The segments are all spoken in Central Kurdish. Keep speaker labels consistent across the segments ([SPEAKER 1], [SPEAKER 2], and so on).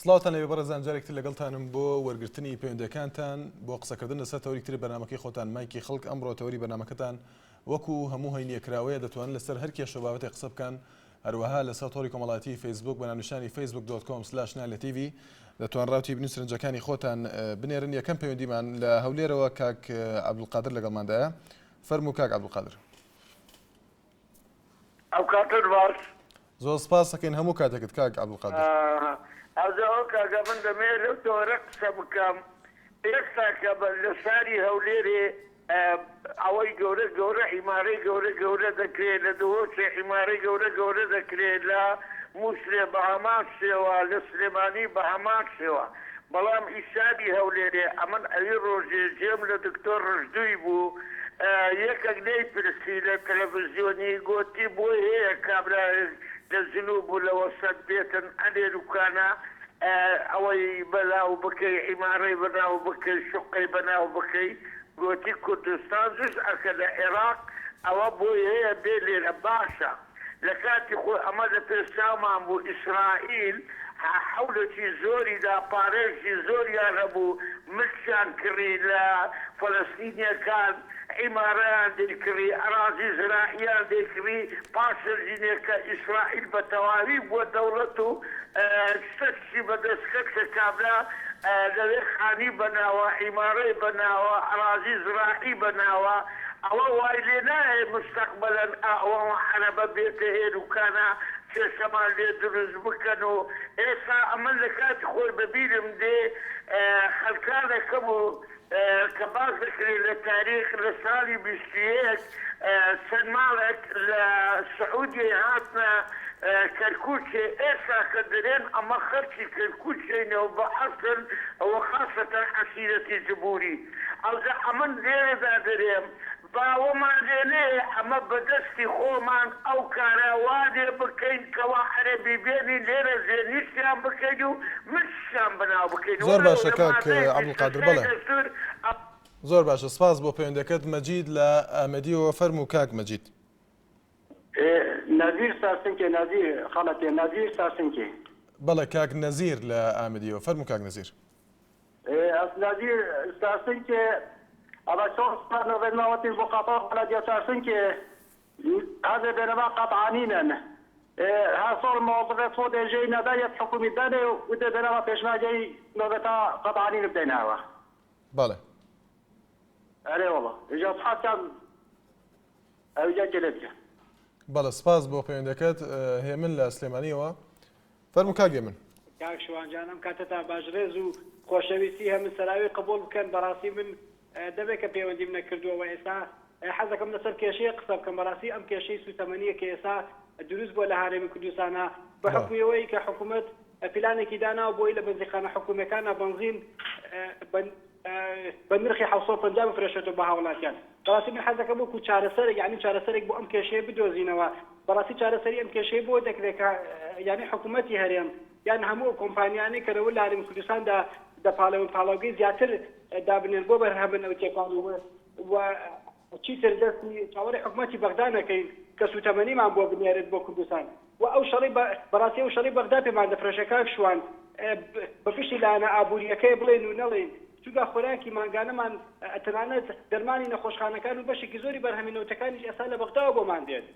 [SPEAKER 1] سڵاوتان لێبێ بەڕێزان جارێک تر لەگەڵتانم بۆ وەرگرتنی پەیوەندیەکانتان بۆ قسەکردن لەسەر تەوەری تری بەرنامەکەی خۆتان مایکی خەڵک ئەمڕۆ تەوەری بەرنامەکەتان وەکو هەموو هەینیە کراوەیە دەتوانن لەسەر هەر کێشە و بابەتێک قسە بکەن هەروەها لەسەر تۆڕی کۆمەڵایەتی فەیسبوک بە ناونیشانی facebook.com/naliyatv دەتوان ڕاو تێبینی و سەرنجەکانی خۆتان بنێرن یەکەم پەیوەندیمان لە هەولێرەوە کاک عەبدولقادر لەگەڵماندایە فەرموو کاک عەبدولقادر.
[SPEAKER 2] ئەو کاتەت باش.
[SPEAKER 1] زۆر سپاس ئەکەین هەموو کاتێکت کاک عەبدولقادر.
[SPEAKER 2] ئەوجا ئەو کاکە من دەمەوێت لەو تەوەرە قسە بکەم ئێستا کە لە شاری هەولێرێ ئەوەی گەورە گەورە عیمارەی گەورە گەورە دەکرێ لە دهۆکێ عیمارەی گەورە گەورە دەکرێ لە موسلێ بە هەمان شێوە لە سلێمانی بە هەمان شێوە بەڵام ئی شاری هەولێرێ ئەمن ئەوی ڕۆژێ جێم لە دکتۆر ڕشدوی بوو یەکەک لێی پرسی لە تەلەفزیۆنی گۆتی بۆی هەیە کابرایەک لە جنوب و لە وەسەت بێتن ئەنێ دوکانە ئەوەی بەناو بکەی عیمارەی بەناو بکەی شوقەی بەناو بکەی گۆتی کوردستان جوزئەکە لە عێراق ئەوە بۆی هەیە بێ لێرە باشە لە کاتی خۆی ئەمە لە پێش چاومان بوو ئیسرائیل حەولێکی زۆری دا پارەیەکی زۆریان هەبوو ملکیان کڕی لە فەلەستینیەکان عیمارەیان دەیکڕی ئەرازی زراعیان دەیکڕی پاش سەرژینێک کە ئیسرائیل بە تەواوی بووە دەوڵەت و شتەکیشی بە دەست کەت کە کابرا لەوێ خانی بەناوە عیمارەی بەناوە ئەرازی زراعی بەناوە ئەوە وای لێ نایەی مستەقبەلەن ئەوە عەرەبە بێتە ئێروکانە کێشەمان لێ دروست بکەن و ئێستا ئەمن لە کاتی خۆی بە بیرم دێ خەلکانەکەم و کە باس دەکرێ لە تاریخ لە ساڵی 21 چەند ماڵێک لە سعودیەی هاتنە کەرکوکێ ئێستا کە دەرێن ئەمە خەلکی کەرکوکێینە و بە ئەسل و خاسەتەن عەشیرەتی جبوری ئەوجا ئەمن لێرەدا دەرێم باوەمان لێ نەیە ئەمە بە دەستی خۆمان ئەو کارە وا لێ بکەین کەوا عەرەبی بێنین لێرە زێنیشیان بکەین و مشکیان بەناو بکەین
[SPEAKER 1] زۆر
[SPEAKER 2] وەلەو
[SPEAKER 1] باشە
[SPEAKER 2] لە
[SPEAKER 1] کاک
[SPEAKER 2] مادەی
[SPEAKER 1] عەبدولقادر
[SPEAKER 2] 26
[SPEAKER 1] بەڵێ.
[SPEAKER 2] دەستور ئەو.
[SPEAKER 1] زۆر باشە سپاس بۆ پەیوەندەکەت مەجید لە ئامەدیەوە فەرموو کاک مەجید.
[SPEAKER 3] نەزیر سارسنکێ نەزیر خەڵەتێ نەزیر سارسنکێ.
[SPEAKER 1] بەڵێ کاک نەزیر لە ئامەدیەوە فەرموو کاک نەزیر.
[SPEAKER 3] ئەس نەزیر سارسنکێ ئەڤە چۆن سار نۆڤێت ماوەتین بۆ قاپاغ بەلەدیە سارسنکێ هەزێ بێنەما قەتعانینن هەر ساڵ مۆزفێت خۆ دێژەی نەدایەت حکومی دەنێ و دێ بێنەما پێشمەرگەی نۆڤێتا قەتعانین بدەینەوە.
[SPEAKER 1] بەڵێ.
[SPEAKER 3] ئەرێ وەڵا ئیجا سحەتان ئەوجا کێ لێ بکە.
[SPEAKER 1] بەڵێ سپاس بۆ پەیوەندەکەت هێمن لە سلێمانیەوە فەرموو کاک هێمن.
[SPEAKER 4] کاک شوان جان ئەم کاتەتان باش ڕێز و خۆشەویستی هەمن سەراوی قبوڵ بکەن بەڕاستی من دەمێکە پەیوەندیم نەکردووە وە ئێستا حەزەکەم لەسەر کێشەیەک قسە بکەم بەڕاستی ئەم کێشەی سوتەمەنیە کە ئێستا دروست بووە لە هارێمی کوردستانا بە حوکمی ئەوەی کە حکومەت پلانێکی داناوە بۆی لە بەنزیخانە حکومیەکانا بەنزین بە نرخی 750 بفرۆشێتەوە بە هاوڵاتیان بەڕاستی من حەزەکەم وەکو چارەسەرێک یانی چارەسەرێک بۆ ئەم کێشەیە بدۆزینەوە بەڕاستی چارەسەری ئەم کێشەیە بۆ دەکرێت کە یانی حکوومەتی هەرێم یان هەموو ئەو کۆمپانیانەی کە لەوە لە هەرێمی کوردستاندا دەپاڵێون پاڵاوگەی زیاتر دابنێن بۆ بەرهەمە نەوتیەکان و چیتر دەستی چاوەڕێی حکومەتی بەغدا نەکەین کە سوتەمەنیمان بۆ بنێرێت بۆ کوردستان و ئەو شەڕەی بەڕاستی ئەو شەڕەی بەغدا پێمان دەفرۆشێ کاک شوان بە پشتی لایەنە ئابوورییەکەی بڵێین و نەڵێین چونکە خۆراکی مانگانەمان تەنانەت دەرمانی نەخۆشخانەکان و بەشێکی زۆری بەرهەمی نەوتەکانیش ئێستا لە بەغداوە بۆمان دێت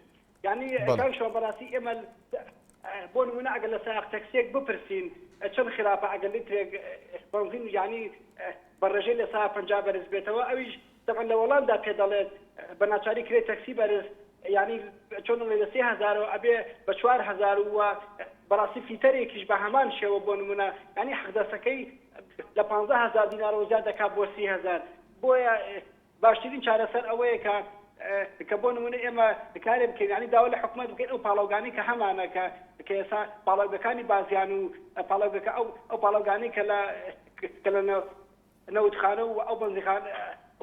[SPEAKER 4] یانی کاک شوان بەڕاستی ئێمە بۆ نمونە ئەگەر لە سایەق تەکسیەک بپرسین چەند خراپە ئەگەر لیترێک بەنزین یانی بە ڕێژەی لە سا 50 بەرز بێتەوە ئەویش تەبعەن لە وەڵامدا پێ دەڵێت بە ناچاری کرێی تەکسی بەرز یانی چۆن دەڵێ لە 3000ەوە ئەبێ بە 4000 و بەڕاستی فیتەرێکیش بە هەمان شێوە بۆ نمونە یانی حەقدەستەکەی لە 15000 دینارەوە زیاد دەکات بۆ 30000 بۆیە باشترین چارەسەر ئەوەیە کە کە بۆ نمونە ئێمە کارێ بکەین یانی داوا لە حکومەت بکەین ئەو پاڵاوگانەی کە هەمانە کە کە ئێستا پاڵاوگەکانی بازیان و پاڵاوگەکە ئەو ئەو پاڵاوگانەی کە لە کە لە نەوتخانە و ئەو بەنزیخانە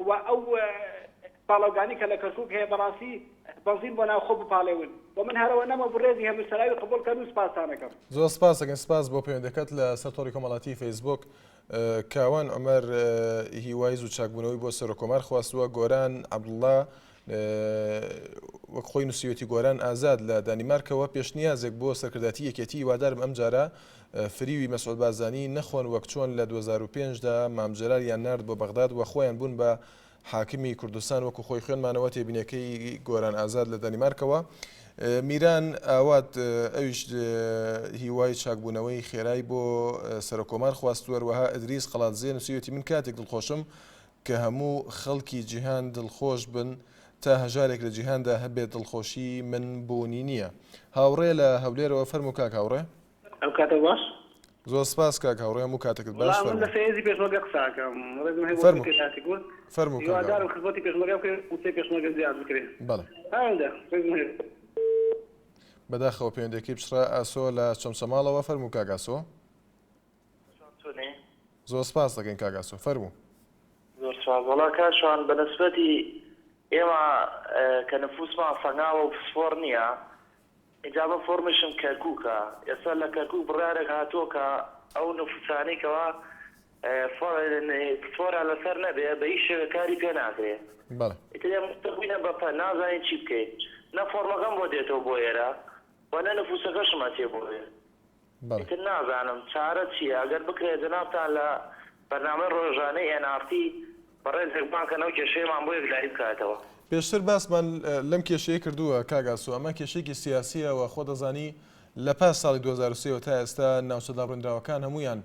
[SPEAKER 4] و ئەو پاڵاوگانەی کە لە کەرکوک هەیە بەڕاستی بەنزین بۆ ناوخۆ بپاڵێون و من هەرەوە نەمە بو ڕێزی هەموو سەراوی قبوڵ کەن و سپاستانەکەم.
[SPEAKER 1] زۆر سپاس ئەکەین سپاس بۆ پەیوەندەکەت لە سەر تۆڕی کۆمەڵاتی فەیسبوک کاوان عومەر هیوای زوو چاکبوونەوەی بۆ سەرۆککۆمار خواستووە، گۆران عەبدوڵڵا. وەک خۆی نووسیوێتی گۆران ئازاد لە دانیمارکەوە پێشنیازێک بۆ سەرکردایەتی یەکێتی هیوادارم ئەمجارە فریوی مەسعود بارزانی نەخۆن وەک چۆن لە 2005 دا مام جەلالیان نارد بۆ بەغداد و خۆیان بوون بە حاکمی کوردستان وەکو خۆی خوێنمانەوە تێبینەکەی گۆران ئازاد لە دانیمارکەوە میران ئاوات ئەویش هیوای چاکبوونەوەی خێرای بۆ سەرۆکۆمار خواستووە هەروەها ئیدریس قەڵادزێ نووسیوێتی من کاتێک دڵخۆشم کە هەموو خەڵکی جیهان دڵخۆش بن، تا هەژارێک لە جیهاندا هەبێت دڵخۆشی من بوونی نییە. هاوڕێ لە هەولێرەوە فەرموو کاک هاوڕێ.
[SPEAKER 5] ئەو کاتە باش.
[SPEAKER 1] زۆر سپاس کاک هاوڕێ هەموو کاتێکت باش
[SPEAKER 5] وەڵا من
[SPEAKER 1] فەرموو.
[SPEAKER 5] لەسەر هێزی پێشمەرگە قسە ئەکەم ڕێزم هەیە بۆ
[SPEAKER 1] فەرموو
[SPEAKER 5] سەرکردایەتی کورد
[SPEAKER 1] فەرموو کاک هاوڕێ.
[SPEAKER 5] هیوادارم خزمەتی پێشمەرگە بکرێ مووچەی پێشمەرگە زیاد بکرێ
[SPEAKER 1] بەڵێ.
[SPEAKER 5] ئەوەندە ڕێزم هەیە.
[SPEAKER 1] بەداخەوە پەیوەندیەکەی پچڕا ئاسۆ لە چەمچەماڵەوە فەرموو کاک ئاسۆ.
[SPEAKER 6] چۆن چۆنی؟
[SPEAKER 1] زۆر سپاس دەکەین کاک ئاسۆ فەرموو.
[SPEAKER 6] زۆر سپاس وەڵا کاک شوان بە نسبەتی ئێمە کە نفوسمان سەنگاوە و پسپۆڕ نییە ئینجا من فۆڕمیشم کەرکوکە ئێستا لە کەرکوک بڕیارێک هاتووە کە ئەو نفوسانەی کەوا پسپۆریان لەسەر نەبێ بە هیچ شێوەیەک کاری پێ ناکرێ
[SPEAKER 1] بەڵێ.
[SPEAKER 6] ئیتر ئێمە بووینە بە پەن نازانین چی بکەین نە فۆڕمەکەم بۆ دێتەوە بۆ ئێرە و نە نفوسەکەشم ئەچێ بۆ ئێ.
[SPEAKER 1] بەڵێ.
[SPEAKER 6] ئیتر نازانم چارە چیە ئەگەر بکرێت جەنابتان لە بەرنامەی ڕۆژانەی ئێن ئاڕ تی بەڕێزێک بانگ کەن ئەو کێشەیەمان بۆ یەکلایی بکاتەوە.
[SPEAKER 1] پێشتر باسمان لەم کێشەیە کردووە کاک ئاسۆ، ئەمە کێشەیەکی سیاسییە و خۆت دەزانی لە پاش ساڵی 2003 وە تا ئێستا ناوچە دابڕێنراوەکان هەموویان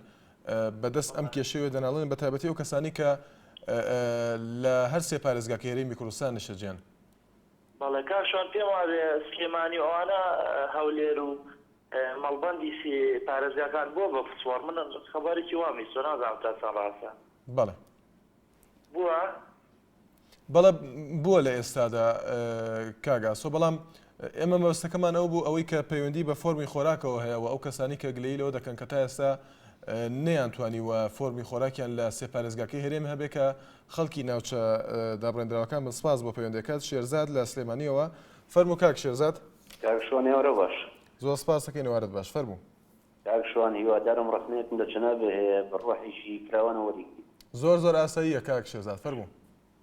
[SPEAKER 1] بەدەست ئەم کێشەیەوە دەناڵێنن بەتایبەتی ئەو کەسانەی کە لە هەر سێ پارێزگاکەی هەرێمی کوردستان نیشتەجێن.
[SPEAKER 6] بەڵێ کاک شوان پێم وابێ سلێمانی و ئەوانە هەولێر و مەڵبەندی پارێزگاکان بووە بە پسپۆڕ من خەبەرێکی وام بیستوە نازانم تا چەند ڕاستە.
[SPEAKER 1] بەڵێ.
[SPEAKER 6] بووە؟
[SPEAKER 1] بەڵێ بووە لە ئێستادا کاک ئاسۆ بەڵام ئێمە مەبەستەکەمان ئەو بوو ئەوەی کە پەیوەندی بە فۆرمی خۆراکەوە هەیە و ئەو کەسانی کە گلەیی لەوە دەکەن کە تا ئێستا نەیانتوانیوە فۆرمی خۆراکیان لە سێ پارێزگاکەی هەرێم هەبێ کە خەڵکی ناوچە دابڕێندراوەکان بن سپاس بۆ پەیوەندەکەت شێرزاد لە سلێمانیەوە فەرموو کاک شێرزاد.
[SPEAKER 7] کاک شوان ئێوارە باش.
[SPEAKER 1] زۆر سپاس دەکەین ئێوارەت باش فەرموو.
[SPEAKER 7] کاک شوان هیوادارم ڕەخنەیەکم لە جەنابت هەیە بە ڕۆحێکی فراوانەوە وەریگریت.
[SPEAKER 1] زۆر زۆر ئاساییە کاک شێرزاد فەرموو.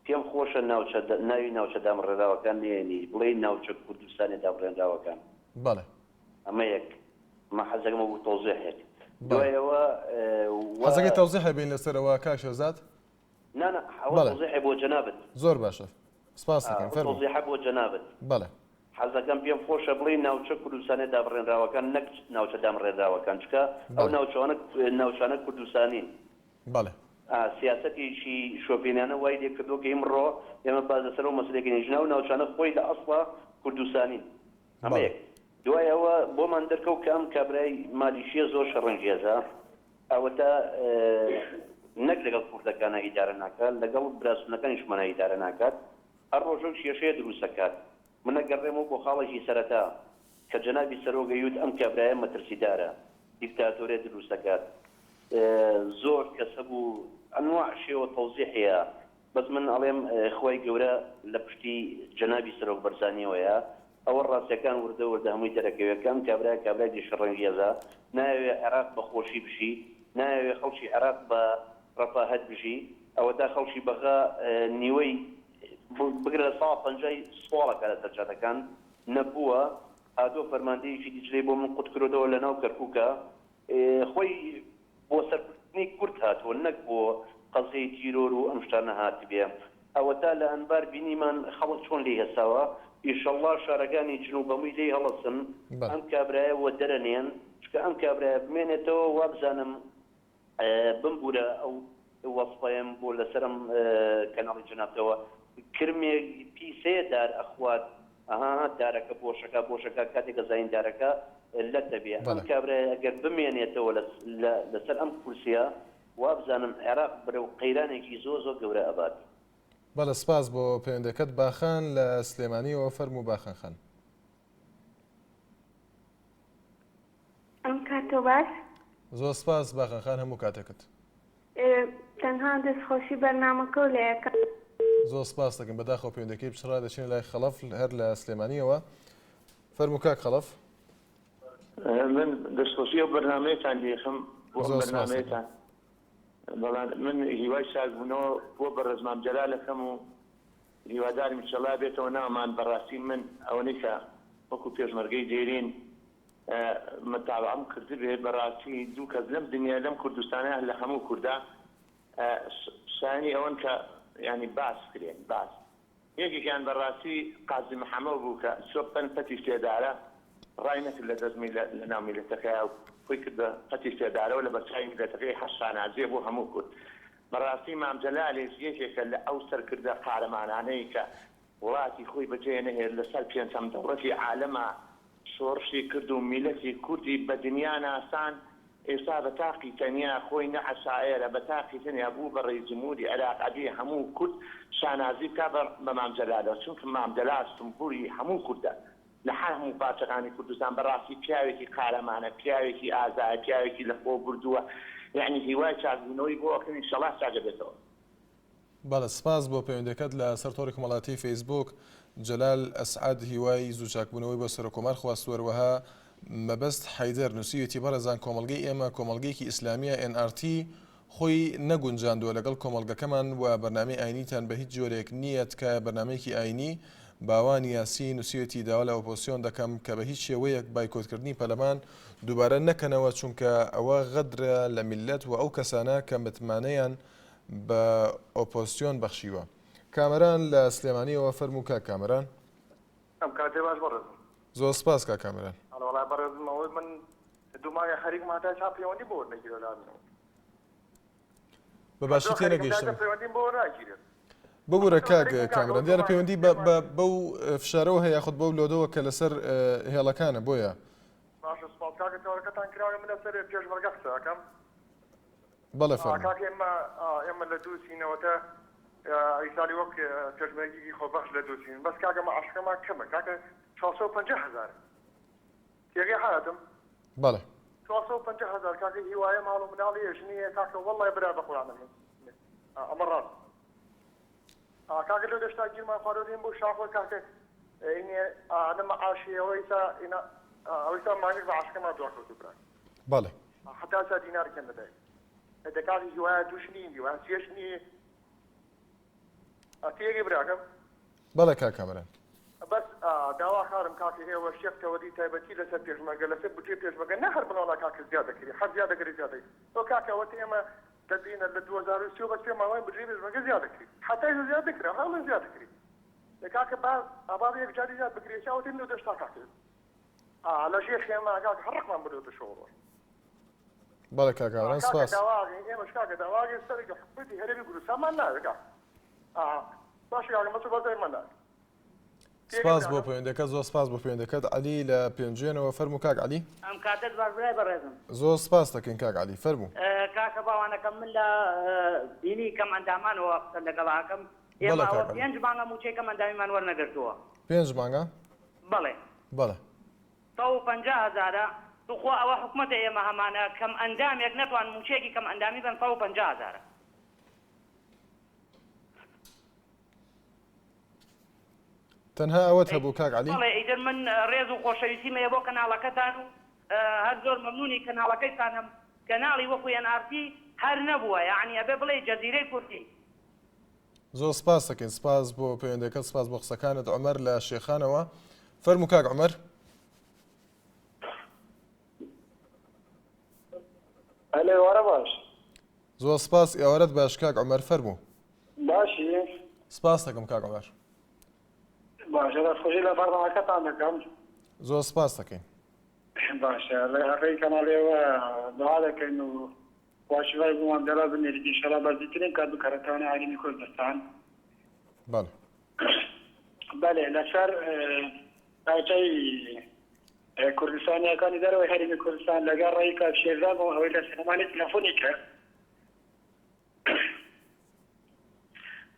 [SPEAKER 7] پێم خۆشە ناوچە ناوی ناوچە دامڕێنراوەکان نەیەنی بڵێی ناوچە کوردستانیە دابڕێنراوەکان.
[SPEAKER 1] بەڵێ.
[SPEAKER 7] ئەمە یەک. من حەزەکەم وەکو تەوزیحێک.
[SPEAKER 1] بەڵێ.
[SPEAKER 7] دوای ئەوە وە.
[SPEAKER 1] حەزەکەی تەوزیحێ بین لەسەر ئەوە کاک شێرزاد؟
[SPEAKER 7] نا نا ئەوە
[SPEAKER 1] بەڵێ.
[SPEAKER 7] تەوزیحێ بۆ جەنابت.
[SPEAKER 1] زۆر باشە سپاست دەکەین
[SPEAKER 7] ئەوە
[SPEAKER 1] فەرموو.
[SPEAKER 7] تەوزیحە بۆ جەنابت.
[SPEAKER 1] بەڵێ.
[SPEAKER 7] حەزەکەم پێم خۆشە بڵێی ناوچە کوردستانیە دابڕێنراوەکان نەک ناوچە دامڕێنراوەکان چونکە ئەو
[SPEAKER 1] بەڵێ.
[SPEAKER 7] ناوچانە ناوچانە کوردستانین.
[SPEAKER 1] بەڵێ.
[SPEAKER 7] سیاسەتێکی شۆفێنیانە وای لێ کردووە کە ئیمڕۆ ئێمە باس لەسەر ئەو مەسەلەیە کەین ژنە ئەو ناوچانە خۆی لە ئەسڵا کوردستانین. ئەمە
[SPEAKER 1] بەڵێ.
[SPEAKER 7] یەک. دوای ئەوە بۆمان دەرکەوت کە ئەم کابرای مالیشیە زۆر شەڕەنگێزە ئەوەتا نەک لەگەڵ کوردەکانا ئیدارە ناکات لەگەڵ برا سوننەکانیشمانا ئیدارە ناکات هەر ڕۆژەو کێشەیە دروست ئەکات من ئەگەڕێمەوە بۆ خاڵێکی سەرەتا کە جەنابی سەرۆک ئەیوت ئەم کابرایە مەترسیدارە دیکتاتۆرێ دروست ئەکات زۆر کەس هەبوو ئەنواع شێوە تەوزیح هەیە بەس من ئەڵێم خوای گەورە لە پشتی جەنابی سەرۆک بەرزانیەوەیە ئەوە ڕاستیەکان وردە وردە هەمووی دەرەکەوێ کە ئەم کابرایە کابرایەکی شەڕەنگێزە نایەوێ عێراق بە خۆشی بژی نایەوێ خەڵکی عێراق بە ڕەفاهەت بژی ئەوەتا خەڵکی بەغا نیوەی بگرە لە ساڵ پەنجای سواڵ ئەکا لەسەر جادەکان نەبووە هاتووە فەرماندەیەکی دیجلەی بۆ من قوت کرۆتەوە لەناو کەرکوکە خۆی بۆ سەرکوتکردنی کورد هاتووە نەک بۆ قەزیەی تیرۆر و ئەم شتانە هاتبێ. ئەوەتا لە ئەنبار بینیمان خەڵک چۆن لێی هەستاوە. ئیشەڵڵا شارەکانی جنوب هەمووی لێی هەڵەسن ئەم کابرایە وەدەرەنێن چونکە ئەم کابرایە بمێنێتەوە وابزانم بمبورە ئەو وەسفەیەم بۆ لەسەر ئەم کەناڵی جەنابتەوە کرمێک پیسەیە دار ئەخوات ئەها دارەکە بۆشەکە بۆشەکە کاتێک ئەزانین دارەکە لەت ئەبێ ئەم
[SPEAKER 1] بەڵێ.
[SPEAKER 7] کابرایە ئەگەر بمێنێتەوە لە لە لەسەر ئەم کورسیە وابزانم عێراق بەرەو قەیرانێکی زۆر زۆر گەورە ئەبات.
[SPEAKER 1] بەڵێ سپاس بۆ پەیوەندەکەت باخان لە سلێمانیەوە فەرموو باخان خان.
[SPEAKER 8] ئەم کاتە باش.
[SPEAKER 1] زۆر سپاس باخان خان هەموو کاتێکت.
[SPEAKER 8] تەنها دەستخۆشی بەرنامەکەو لێ ئەکەم.
[SPEAKER 1] زۆر سپاست دەکەم بەداخەوە پەیوەندەکەی پچڕا دەچینە لای خەڵەف هەر لە سلێمانیەوە فەرموو کاک خەڵەف.
[SPEAKER 9] من دەستخۆشی ئەو بەرنامەیەتان لێکەم بۆ ئەم
[SPEAKER 1] زۆر سپاست دەکەم.
[SPEAKER 9] بەرنامەیەتان بەڵام من هیوای چاکبوونەوە بۆ بەڕێز مام جەلال ئەکەم و. هیوادارم ئیشەڵا بێتەوە ناومان بەڕاستی من ئەوەنەی کە وەکو پێشمەرگەی دێرین متابعەم کردبێ بەڕاستی دوو کەس لەم دنیا لەم کوردستانە لە هەموو کوردا شایەنی ئەوەن کە یانی باس بکرێن باس یەکێکیان بە ڕاستی قازی محەمەو بوو کە چوە بەن پەتی سێدارە ڕای نەکرد لە دەست میللەت لە ناو میللەتەکەیا و خۆی کرد بە پەتی سێدارەوە لە بەرچاوی میللەتەکەی هەر شانازیە بۆ هەموو کورد بە ڕاستی مام جەلالیش یەکێکە لە ئەو سەرکردە قارەمانانەی کە وڵاتی خۆی بەجێ نەهێشت لە سەر پێنچەم دەوڵەتی عالەما شۆڕشی کرد و میلەتی کوردی بە دنیا ناساند، ئێستا بە تاقی تەنیا خۆی نە عەشایەرە بە تاقی تەنیا بوو بە ڕەیس جمهوری عێراق ئەبێ هەموو کورد شانازی بکا بە بە مام جەلالەوە چونکە مام جەلال سمبولی هەموو کوردە لە هەموو پارچەکانی کوردستان بە ڕاستی پیاوێکی قارەمانە پیاوێکی ئازایە پیاوێکی لە خۆ بردووە یەعنی هیوای چاکبوونەوەی بۆ ئەکەم ئیشەڵا چاک ئەبێتەوە.
[SPEAKER 1] بەڵێ سپاس بۆ پەیوەندیەکەت لە سەر تۆڕی کۆمەڵایەتی فەیسبووک جەلال ئەسعەد هیوای زوو چاکبوونەوەی بۆ سەرۆککۆمار خواستووە هەروەها مەبەست حەیدەر نووسیویەتی بەڕێزان کۆمەڵگەی ئێمە کۆمەڵگەیەکی ئیسلامیە ئێن ئاڕ تی خۆی نەگونجاندووە لەگەڵ کۆمەڵگەکەمان و بەرنامەی ئاینیتان بە هیچ جۆرێک نییە تکایە بەرنامەیەکی ئاینی باوان یاسین نووسیویەتی داوا لە ئۆپۆزسیۆن دەکەم کە بە هیچ شێوەیەک بایکۆتکردنی پەرلەمان دووبارە نەکەنەوە چونکە ئەوە غەدرە لە میللەت و ئەو کەسانە کە متمانەیان بە ئۆپۆزسیۆن بەخشیوە. کامەران لە سلێمانیەوە فەرموو کاک کامەران.
[SPEAKER 10] ئەم کاتەی باش بەڕێزم.
[SPEAKER 1] زۆر سپاس کاک کامەران.
[SPEAKER 10] ئەڵێ وەڵا بەڕێزم ئەوەی من دوو مانگە خەریکم هەتا ئێستا پەیوەندیم بۆ وەرنەگیرا لە ئەمنەوە.
[SPEAKER 1] بە باشی تێنەگەیشتم.
[SPEAKER 10] پەیوەندیم بۆ وەرناگیرێت.
[SPEAKER 1] ببورە کاک کامەران دیارە پەیوەندی بە بەو فشارەوە هەیە یاخود بەو لۆدەوە کە لەسەر هێڵەکانە بۆیە.
[SPEAKER 10] باشە سوپاس کاکە تەوەرەکەتان کراوە من لەسەر پێشمەرگە قسە ئەکەم.
[SPEAKER 1] بەڵێ فەرموو.
[SPEAKER 10] کاکە ئێمە ئێمە لە دووسینەوە تە ئیسالی وەک پێشمەرگێکی خۆبەخش لە دووسین بەس کاکە مەعاشەکەمان کەمە کاکە 450 هەزار تێگەی حالەتم
[SPEAKER 1] بەڵێ
[SPEAKER 10] 450 هەزار کاکە هیوایە ماڵ و مناڵی ژنی هەیە کاکە وەڵڵای برا بە قورئان ئەمن ئەمە ڕاست کاکە لەو دەشتا گیرمان خواردوە دێن بۆ شاخۆ کاکە ئینێ نە مەعاشی ئەوەیسا ئینا ئەوەیسا مانگێک مەعاشەکەمان دواکەوتوو برا
[SPEAKER 1] بەڵێ.
[SPEAKER 10] هەتا سا دینار کەم دەدای دە کاکی هیوایە دوو ژنی هیوایە سێ ژنی تێگەی براکەم.
[SPEAKER 1] بەڵێ کاک کامەران.
[SPEAKER 10] بەس داواکارم کاکە ئێوە شێخ تەوەری تایبەتی لەسەر پێشمەرگە لەسەر بودجەی پێشمەرگە نە هەر بڵێ وەڵا کاکە زیاد دەکرێ هەر زیاد دەکرێ زیاد دەکرێ ئەو کاکە ئەوەتە ئێمە دەبینە لە 2030 بەس پێمان وایە بودجەی پێشمەرگە زیاد دەکرێ حەتا ئێستا زیاد نەکرا هەڵێ زیاد دەکرێ دە کاکە با ئابا یەکجاری زیاد بکرێ ئێستا ئەوەتە 98 کاکە ئا لە ژێر خێمە کاکە هەر ڕقمان بردۆتە شەو ڕۆژ.
[SPEAKER 1] بەڵێ کاک ئارام
[SPEAKER 10] کاکە
[SPEAKER 1] سپاس.
[SPEAKER 10] داواگەین ئێمەش کاکە داواگەین سەرێکی حکومەتی هەرێمی کوردستانمان ناوێ کاکە ئا باشە کاکە مەسعود بارزانیمان ناوێ تێگەی
[SPEAKER 1] سپاس بۆ
[SPEAKER 10] کاکە.
[SPEAKER 1] پەیوەندەکەت زۆر سپاس بۆ پەیوەندەکەت عەلی لە پێنجوێنەوە فەرموو کاک عەلی.
[SPEAKER 11] ئەم کاتەت باش برای بەڕێزم.
[SPEAKER 1] زۆر سپاست دەکەین کاک عەلی فەرموو.
[SPEAKER 11] کاکە باوانەکەم من لە بینی کەم ئەندامانەوە قسە لەگەڵ ئەکەم ئێمە
[SPEAKER 1] بەڵێ
[SPEAKER 11] ئەوە
[SPEAKER 1] کاک عەلی.
[SPEAKER 11] پێنج مانگە موچەی کەم ئەندامیمان وەرنەگرتووە.
[SPEAKER 1] پێنج مانگە؟
[SPEAKER 11] بەڵێ.
[SPEAKER 1] بەڵێ.
[SPEAKER 11] 150 هەزارە توخوا ئەوە حکومەتە ئێمە هەمانە کەم ئەندامێک نەتوان موچەیەکی کەم ئەندامی بەن 150 هەزارە.
[SPEAKER 1] تەنها ئەوەت هەبوو کاک عەلی؟
[SPEAKER 11] بەڵێ ئیتر من ڕێز و خۆشەویستیم هەیە بۆ کەناڵەکەتان و هەر زۆر مەمنونی کەناڵەکەیتانم کەناڵی وەکو ئێن ئاڕ تی هەر نەبووە یەعنی ئەبێ بڵێی جەزیرەی کوردی.
[SPEAKER 1] زۆر سپاست دەکەین سپاس بۆ پەیوەندەکەت سپاس بۆ قسەکانت عومەر لە شێخانەوە فەرموو کاک عومەر.
[SPEAKER 3] ئەلێ ئێوارە باش.
[SPEAKER 1] زۆر سپاس ئێوارەت باش کاک عومەر فەرموو.
[SPEAKER 3] باشی؟
[SPEAKER 1] سپاست دەکەم کاک عومەر.
[SPEAKER 3] باشە دەستخۆشی لە بەرنامەکەتان دەکەم.
[SPEAKER 1] زۆر سپاست دەکەین.
[SPEAKER 3] باشە لە ڕێی کەناڵیەوە دوعا دەکەین و خوا شیفای بۆ مام جەلال بنێریت ئینشەڵا بە زووترین کات بگەڕێتەوە هەرێمی کوردستان.
[SPEAKER 1] بەڵێ.
[SPEAKER 3] بەلێ لەسەر ناوچەی کوردستانیەکانی دەرەوەی هەرێمی کوردستان لەگەڵ ڕێی کاک شێرزاد بووم ئەوەی لە سلێمانی تەلەفۆنی کرد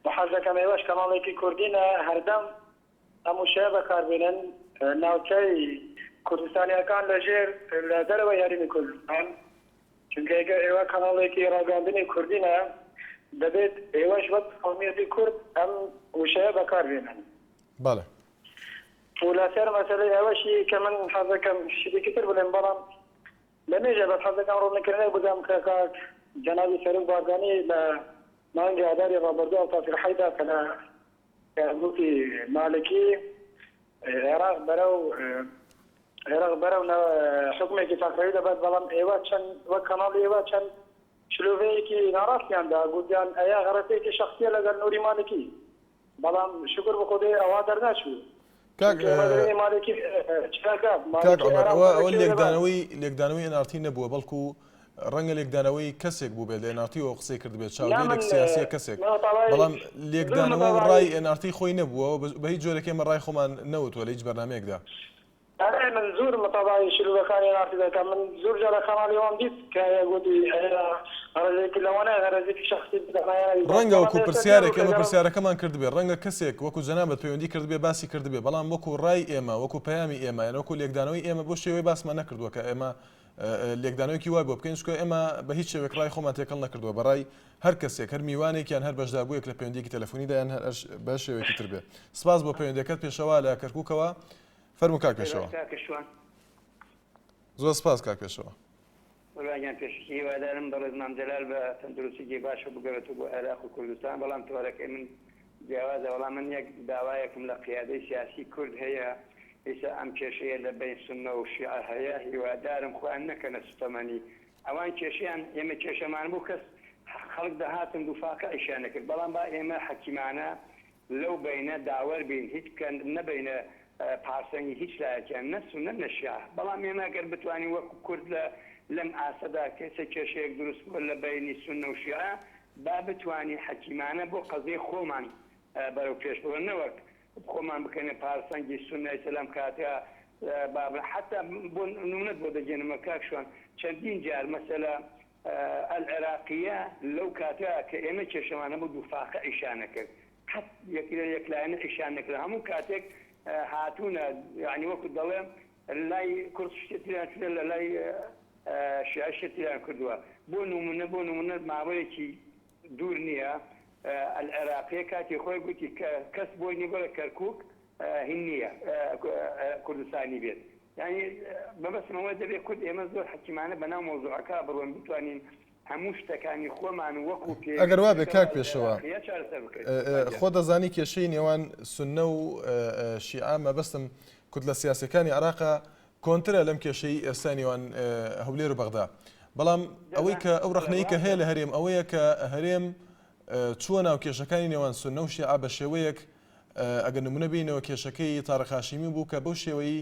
[SPEAKER 3] و حەز دەکەم ئێوەش کەناڵێکی کوردینە هەردەم ئەم وشەیە بەکاربێنن ناوچەی کوردستانیەکان لە ژێر لە دەرەوەی هەرێمی کوردستان چونکە ئەگەر ئێوە کەناڵێکی ڕاگەیاندنی کوردینە دەبێت ئێوەش وەک قەومیەتی کورد ئەم وشەیە بەکاربێنن.
[SPEAKER 1] بەڵێ.
[SPEAKER 3] و لەسەر مەسەلەی ئەوەشی کە من حەز دەکەم شتێکی تر بڵێم بەڵام لە مێژە بەس حەز دەکەم ڕوونکردنەوەی بدەم کە کاک جەنابی سەرۆک بارزانی لە مانگی ئاداری ڕابردوو ئەو تەسریحەی دا کە لە. گوتی مالکی عێراق بەرەو عێراق بەرەو حوکمێکی تاکڕەوی دەبات، بەڵام ئێوە چەند وەک کەناڵی ئێوە چەند شرۆڤەیەکی ناڕاستیان دا، گوتیان ئەیە غەرەتێکی شەخسیە لەگەڵ نوری مالکی، بەڵام شوکر بۆ خودێ ئەوا دەرنەچوو.
[SPEAKER 1] کاک
[SPEAKER 3] چونکە ئێمە دەبینین مالکی چ دەکات،
[SPEAKER 1] کاک
[SPEAKER 3] مالکی
[SPEAKER 1] عومەر
[SPEAKER 3] عێراق
[SPEAKER 1] ئەوە
[SPEAKER 3] بەرەو
[SPEAKER 1] ئەوە
[SPEAKER 3] کوێ دەبات.
[SPEAKER 1] لێکدانەوەی لێکدانەوەی ئێن ئاڕ تی نەبووە بەڵکو ڕەنگە لێکدانەوەی کەسێک بووبێت لە ئێن ئاڕ تی وە قسەی کردبێت
[SPEAKER 3] نا
[SPEAKER 1] چاودێرێک
[SPEAKER 3] من
[SPEAKER 1] سیاسیە کەسێک
[SPEAKER 3] من متابعەی
[SPEAKER 1] بەڵام
[SPEAKER 3] زۆر
[SPEAKER 1] لێکدانەوە و
[SPEAKER 3] متابعەی
[SPEAKER 1] ڕای ئێن ئاڕ تی خۆی نەبووە و بە هیچ جۆرێک ئێمە ڕای خۆمان نەوتووە لە هیچ بەرنامەیەکدا.
[SPEAKER 3] ئەرێ من زور متابعەی شرۆڤەکانی ئێن ئاڕ تی دەکەم من زور جار لە کەناڵی وام دیت کە گوتی ئەیە غەرەزێکی لەوانەیە غەرەزێکی شەخسی بدەمایە
[SPEAKER 1] ڕەنگە
[SPEAKER 3] بەڵام
[SPEAKER 1] وەکو
[SPEAKER 3] ئێستا دیار
[SPEAKER 1] پرسیارێک
[SPEAKER 3] بوو کە
[SPEAKER 1] ئێمە
[SPEAKER 3] گەڕ
[SPEAKER 1] پرسیارەکەمان کردبێ ڕەنگە کەسێک وەکو جەنابت پەیوەندی کردبێ باسی کردبێ بەڵام وەکو ڕای ئێمە وەکو پەیامی ئێمە یان وەکو لێکدانەوەی ئێمە بەو شێوەیە باسمان نەکردووە کە ئێمە لێکدانەوەیەکی وای بۆ بکەین چونکە ئێمە بە هیچ شێوەیەک ڕای خۆمان تێکەڵ نەکردووە بە ڕای هەر کەسێک هەر میوانێک یان هەر بەشداربوویەک لە پەیوەندیەکی تەلەفۆنیدا یان هەر بە هەر شێوەیەکی تر بێ سپاس بۆ پەیوەندیەکەت پێشەوا لە کەرکوکەوە فەرموو کاک پێشەوا.
[SPEAKER 12] کاکە شوان.
[SPEAKER 1] زۆر سپاس کاک پێشەوا.
[SPEAKER 12] وەڵا گیان پێشەکی هیوادارم بەڕێز مام جەلال بە تەندروستیکی باشەوە بگەڕێتەوە بۆ عێراق و کوردستان بەڵام تەوەرەکەی من جیاوازە وەڵا من یەک داوایەکم لە قیادەی سیاسی کورد هەیە ئیسا ئەم کێشەیە لە بەین سوننە و شیعە هەیە هیوادارم خۆیان نەکەنە سوتەمەنی ئەوان کێشەیان ئێمە کێشەمان بوو کەس خەڵک دەهاتن دووفاقە ئیشیان دەکرد بەڵام با ئێمە حەکیمانە لەو بەینە داوەر بین هیچ بکەن نەبەینە پارسەنگی هیچ لایەکیان نە سوننە نە شیعە بەڵام ئێمە گەر بتوانین وەکو کورد لە لەم ئاستەدا کەسێ کێشەیەک دروست بووە لە بەینی سوننە و شیعە با بتوانین حەکیمانە بۆ قەزیەی خۆمان بەرەو پێش بڕۆن نەوەک خۆمان بکەینە پارسەنگی سوننە ئیستا لەم کاتە با بڵێن حەتا بۆ نمونەت بۆ دەگێنمە کاک شوان چەندین جار مەسەلە العراقیە لەو کاتە کە ئێمە کێشەمان هەبوو دووفاقە ئیشیان نەکرد قەت یەک یەکلایەنە ئیشیان نەکرد هەموو کاتێک هاتوونە یانی وەکو دەڵێم لای کورد شتێ تریان کردە لە لای شیعە شتێ تریان کردووە بۆ نمونە بۆ نمونە ماوەیەکی دوور نییە العراقیە کاتی خۆی گوتی کە کەس بۆی نیە بڵێ کەرکوک هین نییە کوردستانی بێت یانی مەبەستم ئەوەیە دەبێ کورد ئێمە زۆر حەکیمانە بەناو مەوزوعەکە بڕۆین بتوانین هەموو شتەکانی خۆمان وەکو پێویست
[SPEAKER 1] ئەگەر وابێ
[SPEAKER 12] لەگەڵ
[SPEAKER 1] کاک پێشەوا
[SPEAKER 12] عێراقیە چارەسەر بکەین.
[SPEAKER 1] خۆ دەزانی کێشەی نێوان سوننە و شیعە مەبەستم کوتلە سیاسیەکانی عێراقە کۆنترە لەم کێشەی ئێستای نێوان هەولێر و بەغدا بەڵام ئەوەی کە ئەو ڕەخنەی کە هەیە لە هەرێم ئەوەیە کە هەرێم چووە ناو کێشەکانی نێوان سوننە و شیعە بە شێوەیەک ئەگەر نمونە بینەوە کێشەکەی تارق هاشیمی بوو کە بەو شێوەی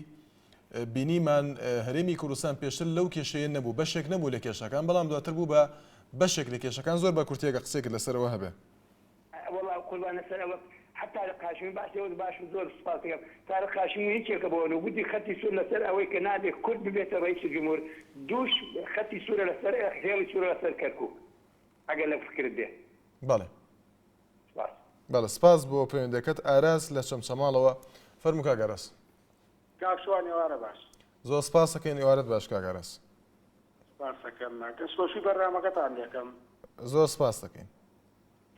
[SPEAKER 1] بینیمان هەرێمی کوردستان پێشتر لەو کێشەیە نەبوو بەشێک نەبوو لە کێشەکان بەڵام دواتر بوو بە بەشێک لە کێشەکان زۆر بە کورتیەگە قسێکت لەسەرەوە هەبێ.
[SPEAKER 12] وەڵا قوربان لەسەر ئەوە حەت تارق هاشمی باسی ئەوەت باش و زۆر سوپاس دەکەم تارق هاشمی یەکێکە بۆ ئەوە گوتی خەتی سوور لەسەر ئەوەی کە نابێ کورد ببێتە ڕەئیس جمهور دووش خەتی سوورە لەسەر هێڵی سوورە لەسەر کەرکوک ئەگەر لە فکرت بێ.
[SPEAKER 1] بەڵێ.
[SPEAKER 12] سپاس.
[SPEAKER 1] بەڵێ سپاس بۆ پەیوەندیەکەت ئاراس لە چەمچەماڵەوە فەرموو کاک ئاراس.
[SPEAKER 13] کاک شوان ئێوارە باش.
[SPEAKER 1] زۆر سپاس ئەکەین ئێوارەت باش کاک ئاراس.
[SPEAKER 13] سپاس ئەکەم دەستخۆشی بەرنامەکەتان لێکەم.
[SPEAKER 1] زۆر سپاس دەکەین.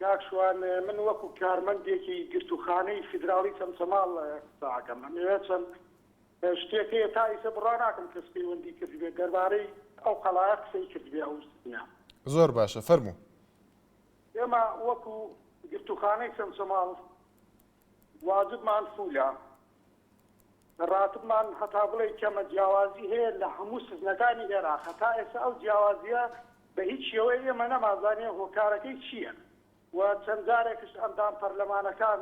[SPEAKER 13] کاک شوان من وەکو کارمەندێکی گرتوخانەی فیدراڵی چەمچەماڵ قسە ئەکەم ئەمەوێ چەند شتێک هەیە تا ئیسە بڕوا ناکەم کەس پەیوەندی کردبێت دەربارەی ئەو قەڵایە قسەی کردبێ ئەو سنە.
[SPEAKER 1] زۆر باشە فەرموو.
[SPEAKER 13] ئێمە وەکو گرتوخانەی چەمچەماڵ واجبمان فولە ڕاتبمان هەتا بڵێی کەمە جیاوازی هەیە لە هەموو سزنەکانی ئێراق هەتا ئێستا ئەو جیاوازیە بە هیچ شێوەیە ئێمە نەمانزانیە هۆکارەکەی چییە و چەند جارێکش ئەندام پەرلەمانەکان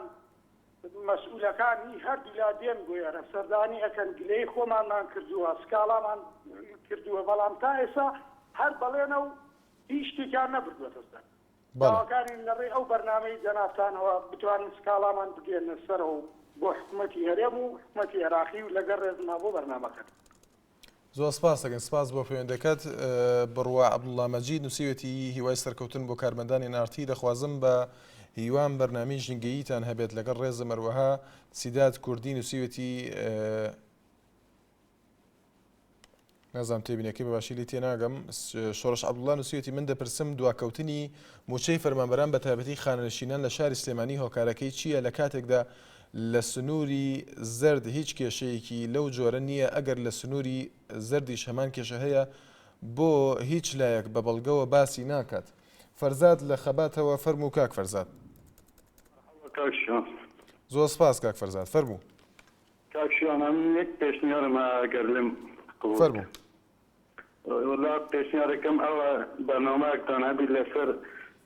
[SPEAKER 13] مەسئولەکان هی هەردوولا دێن بۆ ئێرە سەردانی ئەکەن گلەیی خۆمانمان کردووە سکاڵامان کردووە بەڵام تا ئێستا هەر بەڵێنە و هیچ شتێکیان نەبردووەتە سەر. داواکارین لە ڕێی ئەو بەرنامەی جەنابتانەوە بتوانن سکاڵامان بگەیەننە سەرەوە و بۆ حکومەتی هەرێم و حکومەتی عێراقی و لەگەڵ ڕێزما بۆ بەرنامەکەت.
[SPEAKER 1] زۆر سپاس دەکەین سپاس بۆ پەیوەندەکەت بڕوا عەبدوڵڵا مەجید نووسیوێتی هیوای سەرکەوتن بۆ کارمەندانی نارتی دەخوازم بە هیوام بەرنامەی ژینگەییتان هەبێت لەگەڵ ڕێزم هەروەها سیداد کوردی نووسیوێتی نازانم تێبینەکەی بە باشی لێی تێناگەم. شۆڕش عەبدوڵڵا نووسیویەتی من دەپرسم دواکەوتنی مووچەی فەرمانبەران بە تایبەتی خانەنشینان لە شاری سلێمانی هۆکارەکەی چییە لە کاتێکدا لە سنووری زەرد هیچ کێشەیەکی لەو جۆرە نییە ئەگەر لە سنووری زەردیش هەمان کێشە هەیە بۆ هیچ لایەک بە بەڵگەوە باسی ناکات فەرزاد لە خەباتەوە فەرموو کاک فەرزاد.
[SPEAKER 14] کاک شیان.
[SPEAKER 1] زۆر سپاس کاک فەرزاد فەرموو.
[SPEAKER 14] کاک شیوان ئەمن یەک پێشنیارم هەیە ئەگەر لێم قبوڵ
[SPEAKER 1] فەرموو.
[SPEAKER 14] بکەن. وەڵا پێشنیارەکەم ئەوە بەرنامەیەکتان هەبی لەسەر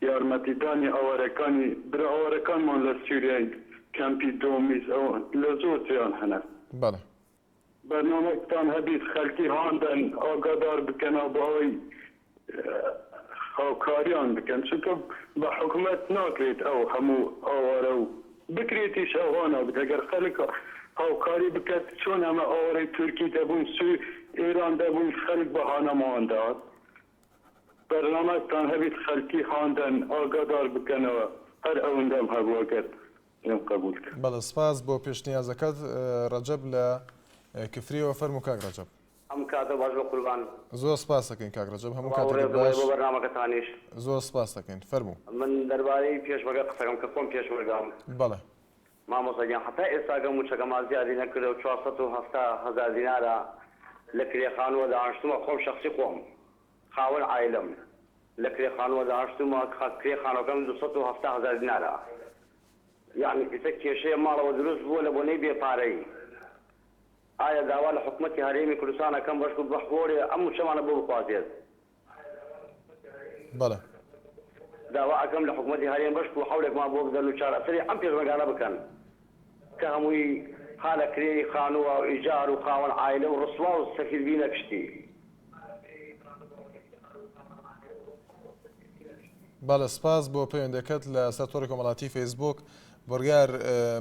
[SPEAKER 14] یارمەتیدانی ئاوارەکانی برا ئاوارەکانمان لە سوریای کەمپی دۆمیز ئەو لە زۆر جێیان هەنە.
[SPEAKER 1] بەڵێ.
[SPEAKER 14] بەرنامەکتان هەبیت خەلکی هاندەن ئاگادار بکەنەوە بۆ ئەوەی هاوکاریان بکەن چونکە بە حکومەت ناکرێت ئەو هەموو ئاوارە و بکرێتیش ئەوها نابێت ئەگەر خەلک هاوکاری بکات چۆن ئەمە ئاوارەی تورکی دەبوون سو ئێران دەبوون خەلک بە هانەمان دەهات بەرنامەکتان هەبیت خەلکی هاندەن ئاگادار بکەنەوە هەر ئەوندەم هەبوو ئەگەر لێم قبول کە.
[SPEAKER 1] بەڵێ سپاس بۆ پێشنیازەکەت ڕەجەب لە کفریەوە فەرموو کاک ڕەجەب.
[SPEAKER 15] ئەم کاتە باش بەقوربان.
[SPEAKER 1] زۆر سپاست دەکەین کاک ڕەجەب هەموو
[SPEAKER 15] سڵاو و
[SPEAKER 1] کاتێکت
[SPEAKER 15] ڕێزم هەیە
[SPEAKER 1] باش.
[SPEAKER 15] بۆ بەرنامەکەتانیش.
[SPEAKER 1] زۆر سپاست دەکەین فەرموو.
[SPEAKER 15] من دەربارەی پێشمەرگە قسەکەم کە خۆم پێشمەرگەم.
[SPEAKER 1] بەڵێ.
[SPEAKER 15] مامۆستا گیان هەتا ئێستاکە موچەکەمان زیادی نەکردەوە 470 هەزار دینارە لە کرێ خانووە دانشتومە خۆم شەخسی خۆم خاوەن عایلەم لە کرێ خانووە دانشتومە کرێ خانوەکەم 270 هەزار دینارە یەعنی ئیسە کێشەیە ماڵەوە دروست بووە لە بۆنەی بێ پارەیی ئایا داوا لە حکومەتی هەرێمی کوردستان ئەکەم بەشکو بەحۆرێ ئەم موچەمانە بۆ بخوازێت.
[SPEAKER 1] بەڵێ.
[SPEAKER 15] داوا ئەکەم لە حکومەتی هەرێم بەشکو حەولێکمان بۆ بدەن و چارەسەری ئەم پێشمەرگانە بکەن کە هەمووی ها لە کرێی خانووە و ئیجار و خاوەن عایلە و ڕسوا و سەفیر بینە کشتی.
[SPEAKER 1] بەڵێ سپاس بۆ پەیوەندەکەت لە سەر تۆڕی کۆمەڵاتی فەیسبووک بڕیار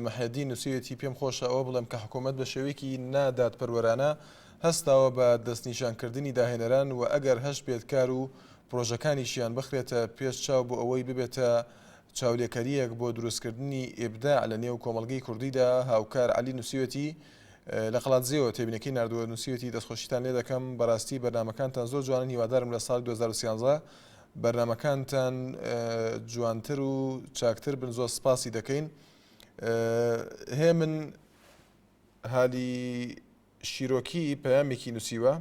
[SPEAKER 1] محێدین نووسیویەتی پێم خۆشە ئەوە بڵێم کە حکوومەت بە شێوەیەکی نادادپەروەرانە هەستاوە بە دەستنیشانکردنی داهێنەران و ئەگەر هەش بێت کار و پرۆژەکانیشیان بخرێتە پێش چاو بۆ ئەوەی ببێتە چاولێکەرییەک بۆ دروستکردنی ئیبداع لە نێو کۆمەڵگەی کوردیدا هاوکار عەلی نووسیویەتی لە قەڵادزێوە تێبینەکەی ناردووە نووسیویەتی دەستخۆشیتان لێ دەکەم بەڕاستی بەرنامەکانتان زۆر جوانن هیوادارم لە ساڵی 2013 بەرنامەکانتان جوانتر و چاکتر بن زۆر سپاسی دەکەین هێمن هالی شیرۆکی پەیامێکی نووسیوە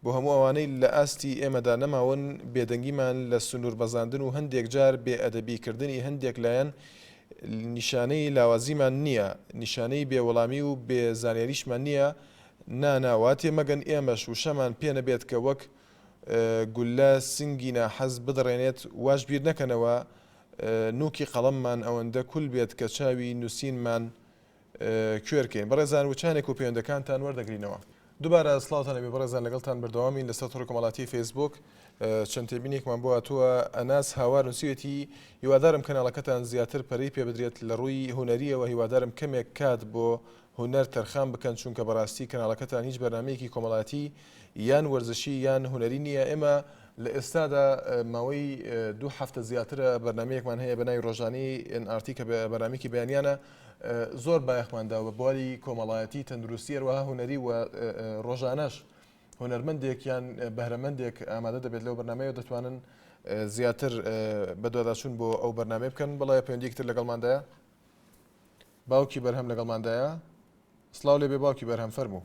[SPEAKER 1] بۆ هەموو ئەوانەی لە ئاستی ئێمەدا نەماون بێدەنگیمان لە سنوور بەزاندن و هەندێک جار بێ ئەدەبی کردنی هەندێک لایەن نیشانەی لاوازیمان نییە نیشانەی بێ وەڵامی و بێ زانیاریشمان نییە نا نا وا تێمەگەن ئێمەش وشەمان پێ نەبێت کە وەک گوللە سنگی ناحەز بدڕێنێت، واش بیر نەکەنەوە نووکی قەڵەممان ئەوەندە کول بێت کە چاوی نووسینمان کوێر کەین. بەڕێزان وچانێک و پەیوەندەکانتان وەردەگرینەوە. دووبارە سڵاوتان لێبێ بەڕێزان لەگەڵتان بەردەوامین لەسەر تۆڕی کۆمەڵاتی فەیسبووک چەند تێبینێکمان بۆ هاتووە ئەناس هاوار نووسیوێتی هیوادارم کەناڵەکەتان زیاتر پەرەی پێ بدرێت لە ڕووی هونەریەوە هیوادارم کەمێک کات بۆ هونەر تەرخان بکەن چونکە بەڕاستی کەناڵەکەتان هیچ بەرنامەیەکی کۆمەڵایەتی یان وەرزشی یان هونەری نییە ئێمە لە ئێستادا ماوەی دوو هەفتە زیاترە بەرنمەیەکمان هەیە بە ناوی ڕۆژانی NRT کە بەرنمێکی بەیانیانە زۆر بایەخمان داوە بە بواری کۆمەڵایەتی تەندروستی هەروەها هونەری و ڕۆژانەش هونەرمەندێک یان بەهرەمەندێک ئامادە دەبێت لەو بەرنمەیە دەتوانن زیاتر بەدواداچوون بۆ ئەو بەرنمەیە بکەن بەڵێ پەیوەندیەکی تر لەگەڵماندایە باوکی بەرهەم لەگەڵماندایە سڵاو لێبێ باوکی بەرهەم فەرموو.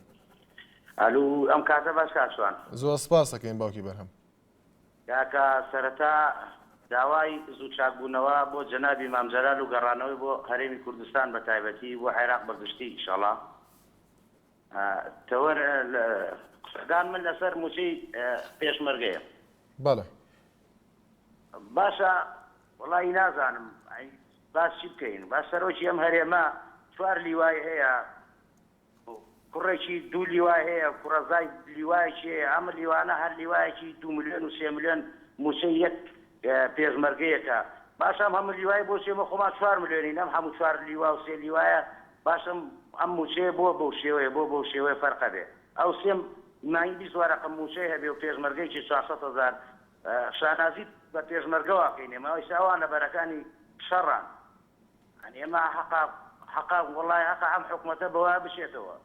[SPEAKER 16] ئەلو ئەم کاتە باش کاک شوان.
[SPEAKER 1] زۆر سپاس ئەکەین باوکی بەرهەم.
[SPEAKER 16] کاکە سەرەتا داوای زوو چاکبوونەوە بۆ جەنابی مام جەلال و گەڕانەوەی بۆ هەرێمی کوردستان بە تایبەتی بۆ عێراق بە گشتی ئیشەڵا تەوەر قسەکان من لەسەر موچەی پێشمەرگەیە.
[SPEAKER 1] بەڵێ.
[SPEAKER 16] باشە وەڵایی نازانم باس چی بکەین با سەرۆکی ئەم هەرێمە چوار لیوای هەیە کوڕێکی دوو لیوای هەیە کوڕەزای لیوایەکی هەیە ئەم لیوانە هەر لیوایەکی دوو ملیۆن و سێ ملیۆن موچەی یەک پێشمەرگەیەکە باشە ئەم هەموو لیوای بۆ چی ئێمە خۆمان چوار ملیۆنین ئەم هەموو چوار لیوا و سێ لیوایە باشە ئەم موچەیە بۆ بەو شێوەیە بۆ بەو شێوەیە فەرقە بێ ئەو سێ مانگی 20 وەرەقە موچەی هەبێ و پێشمەرگەیەکی 400 هەزار شانازی بە پێشمەرگەوە ئەکەین ئێمە ئەویسا ئەوان لە بەرەکانی شەڕان یانی ئێمە حەقە حەقە وەڵای حەقە ئەم حکومەتە بەوە بچێتەوە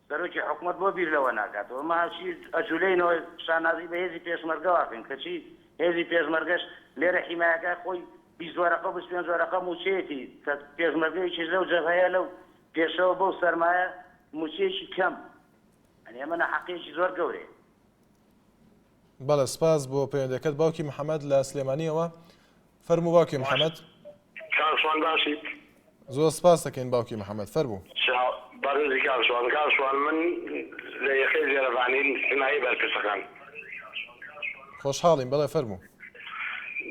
[SPEAKER 16] سەرۆکی حکومەت بۆ بیر لەوە ناکاتەوە ئێمە هەرچی ئەجولێینەوە شانازی بە هێزی پێشمەرگەوە ئەکەین کەچی هێزی پێشمەرگەش لێرە حیمایەکای خۆی 20 وەرەقە و 25 وەرەقە مووچەیەتی کە پێشمەرگەیەکیش لەو جەبهەیە لەو پێشەوە بەو سەرمایە مووچەیەکی کەم یانی ئەمە ناحەقیەکی زۆر گەورەیە.
[SPEAKER 1] بەڵێ سپاس بۆ پەیوەندەکەت باوکی محەمەد لە سلێمانیەوە فەرموو باوکی محەمەد.
[SPEAKER 5] کاک شوان باشیت؟
[SPEAKER 1] زۆر سپاس دەکەین باوکی محەمەد فەرموو.
[SPEAKER 17] چاو بەڕێزی کاک شوان کاک شوان من لە یەکەی زێرەڤانین حیمایەی بەرپرسەکان.
[SPEAKER 1] خۆشحاڵین بەڵێ فەرموو.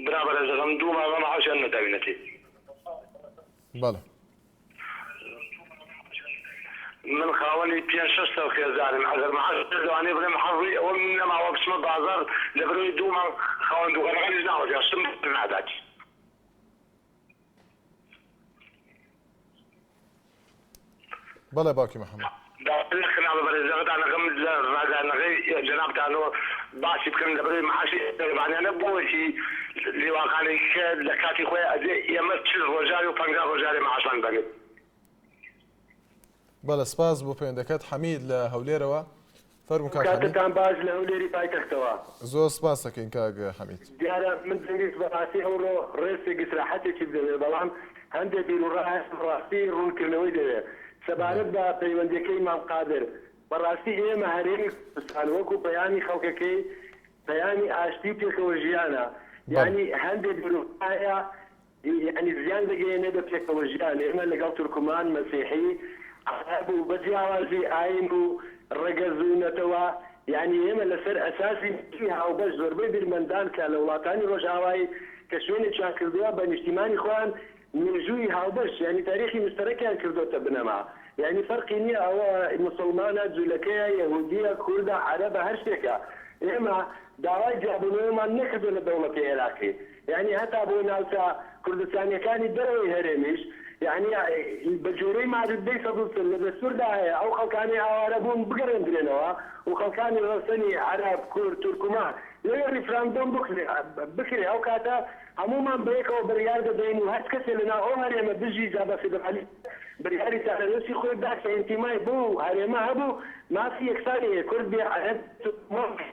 [SPEAKER 17] برا بەڕێزەکەم دوو مانگە معاشیان نەداوینەتی.
[SPEAKER 1] بەڵێ.
[SPEAKER 17] من خاوەنی پێنج شەش سەر خێزانم ئەگەر معاش لەوانەیە بڵێم حەزی ئەوەم نەماوە بچمە بازاڕ لەبەرئەوەی دوو مانگ خاوەن دوکانەکانیش ناوەتیان شتم نادات.
[SPEAKER 1] بەڵێ باوکی محەمەد.
[SPEAKER 17] داوا لە کەناڵە بەرێزەکەتان ئەکەم لە ڕاگەیاندنەکەی جەنابتانەوە باسی بکەن لەبەرەی معاشی زێرەڤانیانە بۆچی لیواکانی کە لە کاتی خۆی ئەبێ ئێمە 40 ڕۆژارێ و 50 ڕۆژارێ معاشمان بەنێ.
[SPEAKER 1] بەڵێ سپاس بۆ پەیوەندەکەت حەمید لە هەولێرەوە فەرموو کاک حەمید.
[SPEAKER 14] کاتتان باش لە هەولێری پایتەختەوە.
[SPEAKER 1] زۆر سپاس دەکەین کاک حەمید.
[SPEAKER 14] دیارە من دەمویست بەڕاستی ئەوڕۆ ڕێستێک ئیسراحەتێکی بدەمێ بەڵام هەندێ بیروڕا هەیە بەڕاستی ڕوونکردنەوەی دەوێ سەبارەت بە پەیوەندیەکەی مام قادر بەڕاستی ئێمە هەرێمی کوردستان وەکو پەیامی خەڵکەکەی پەیامی ئاشتی و پێکەوە ژیانە یانی هەندێ بیروڕا هەیە یانی زیان دەگەیەنێ بە پێکەوە ژیان، ئێمە لەگەڵ تورکمان، مەسیحی، عەرەب و بە جیاوازی ئایین و ڕەگەز و نەتەوە، یانی ئێمە لەسەر ئەساسی مێژووی هاوبەش زۆربەی بیرمەندان کە لە وڵاتانی ڕۆژئاوایی کە شوێنێکیان کردووە بە نیشتیمانی خۆیان مێژووی هاوبەش یانی تاریخی مشتەرەکیان کردۆتە بنەما یانی فەرقی نییە ئەوە موسڵمانە، جولەکەیە، یەهودییە، کوردە، عەرەبە هەر شتێکە ئێمە داوای جیابوونەوەمان نەکردووە لە دەوڵەتی عێراقی. یانی هەتا بۆ ناوچە کوردستانیەکانی دەرەوەی هەرێمیش یانی بە گوێرەی ماددەی 140 لە دەستوردا هەیە ئەو خەڵکانەی ئاوارە بوون بگەڕێندرێنەوە و خەڵکانی ڕەسەنی عەرەب، کورد، تورکمان لەوێ ڕیفراندۆم بکرێ ئەو کاتە هەموومان بەیەکەوە بڕیار دەدەین و هەر کەسێ لەناو ئەو هەرێمە بژی جا بە فیدڕالی بڕیاری چارەنووسی خۆی بدات کە ئینتیمای بەو هەرێمە هەبوو مافی یەکسانی هەیە کورد بێ عەرەب تورکمان بێ.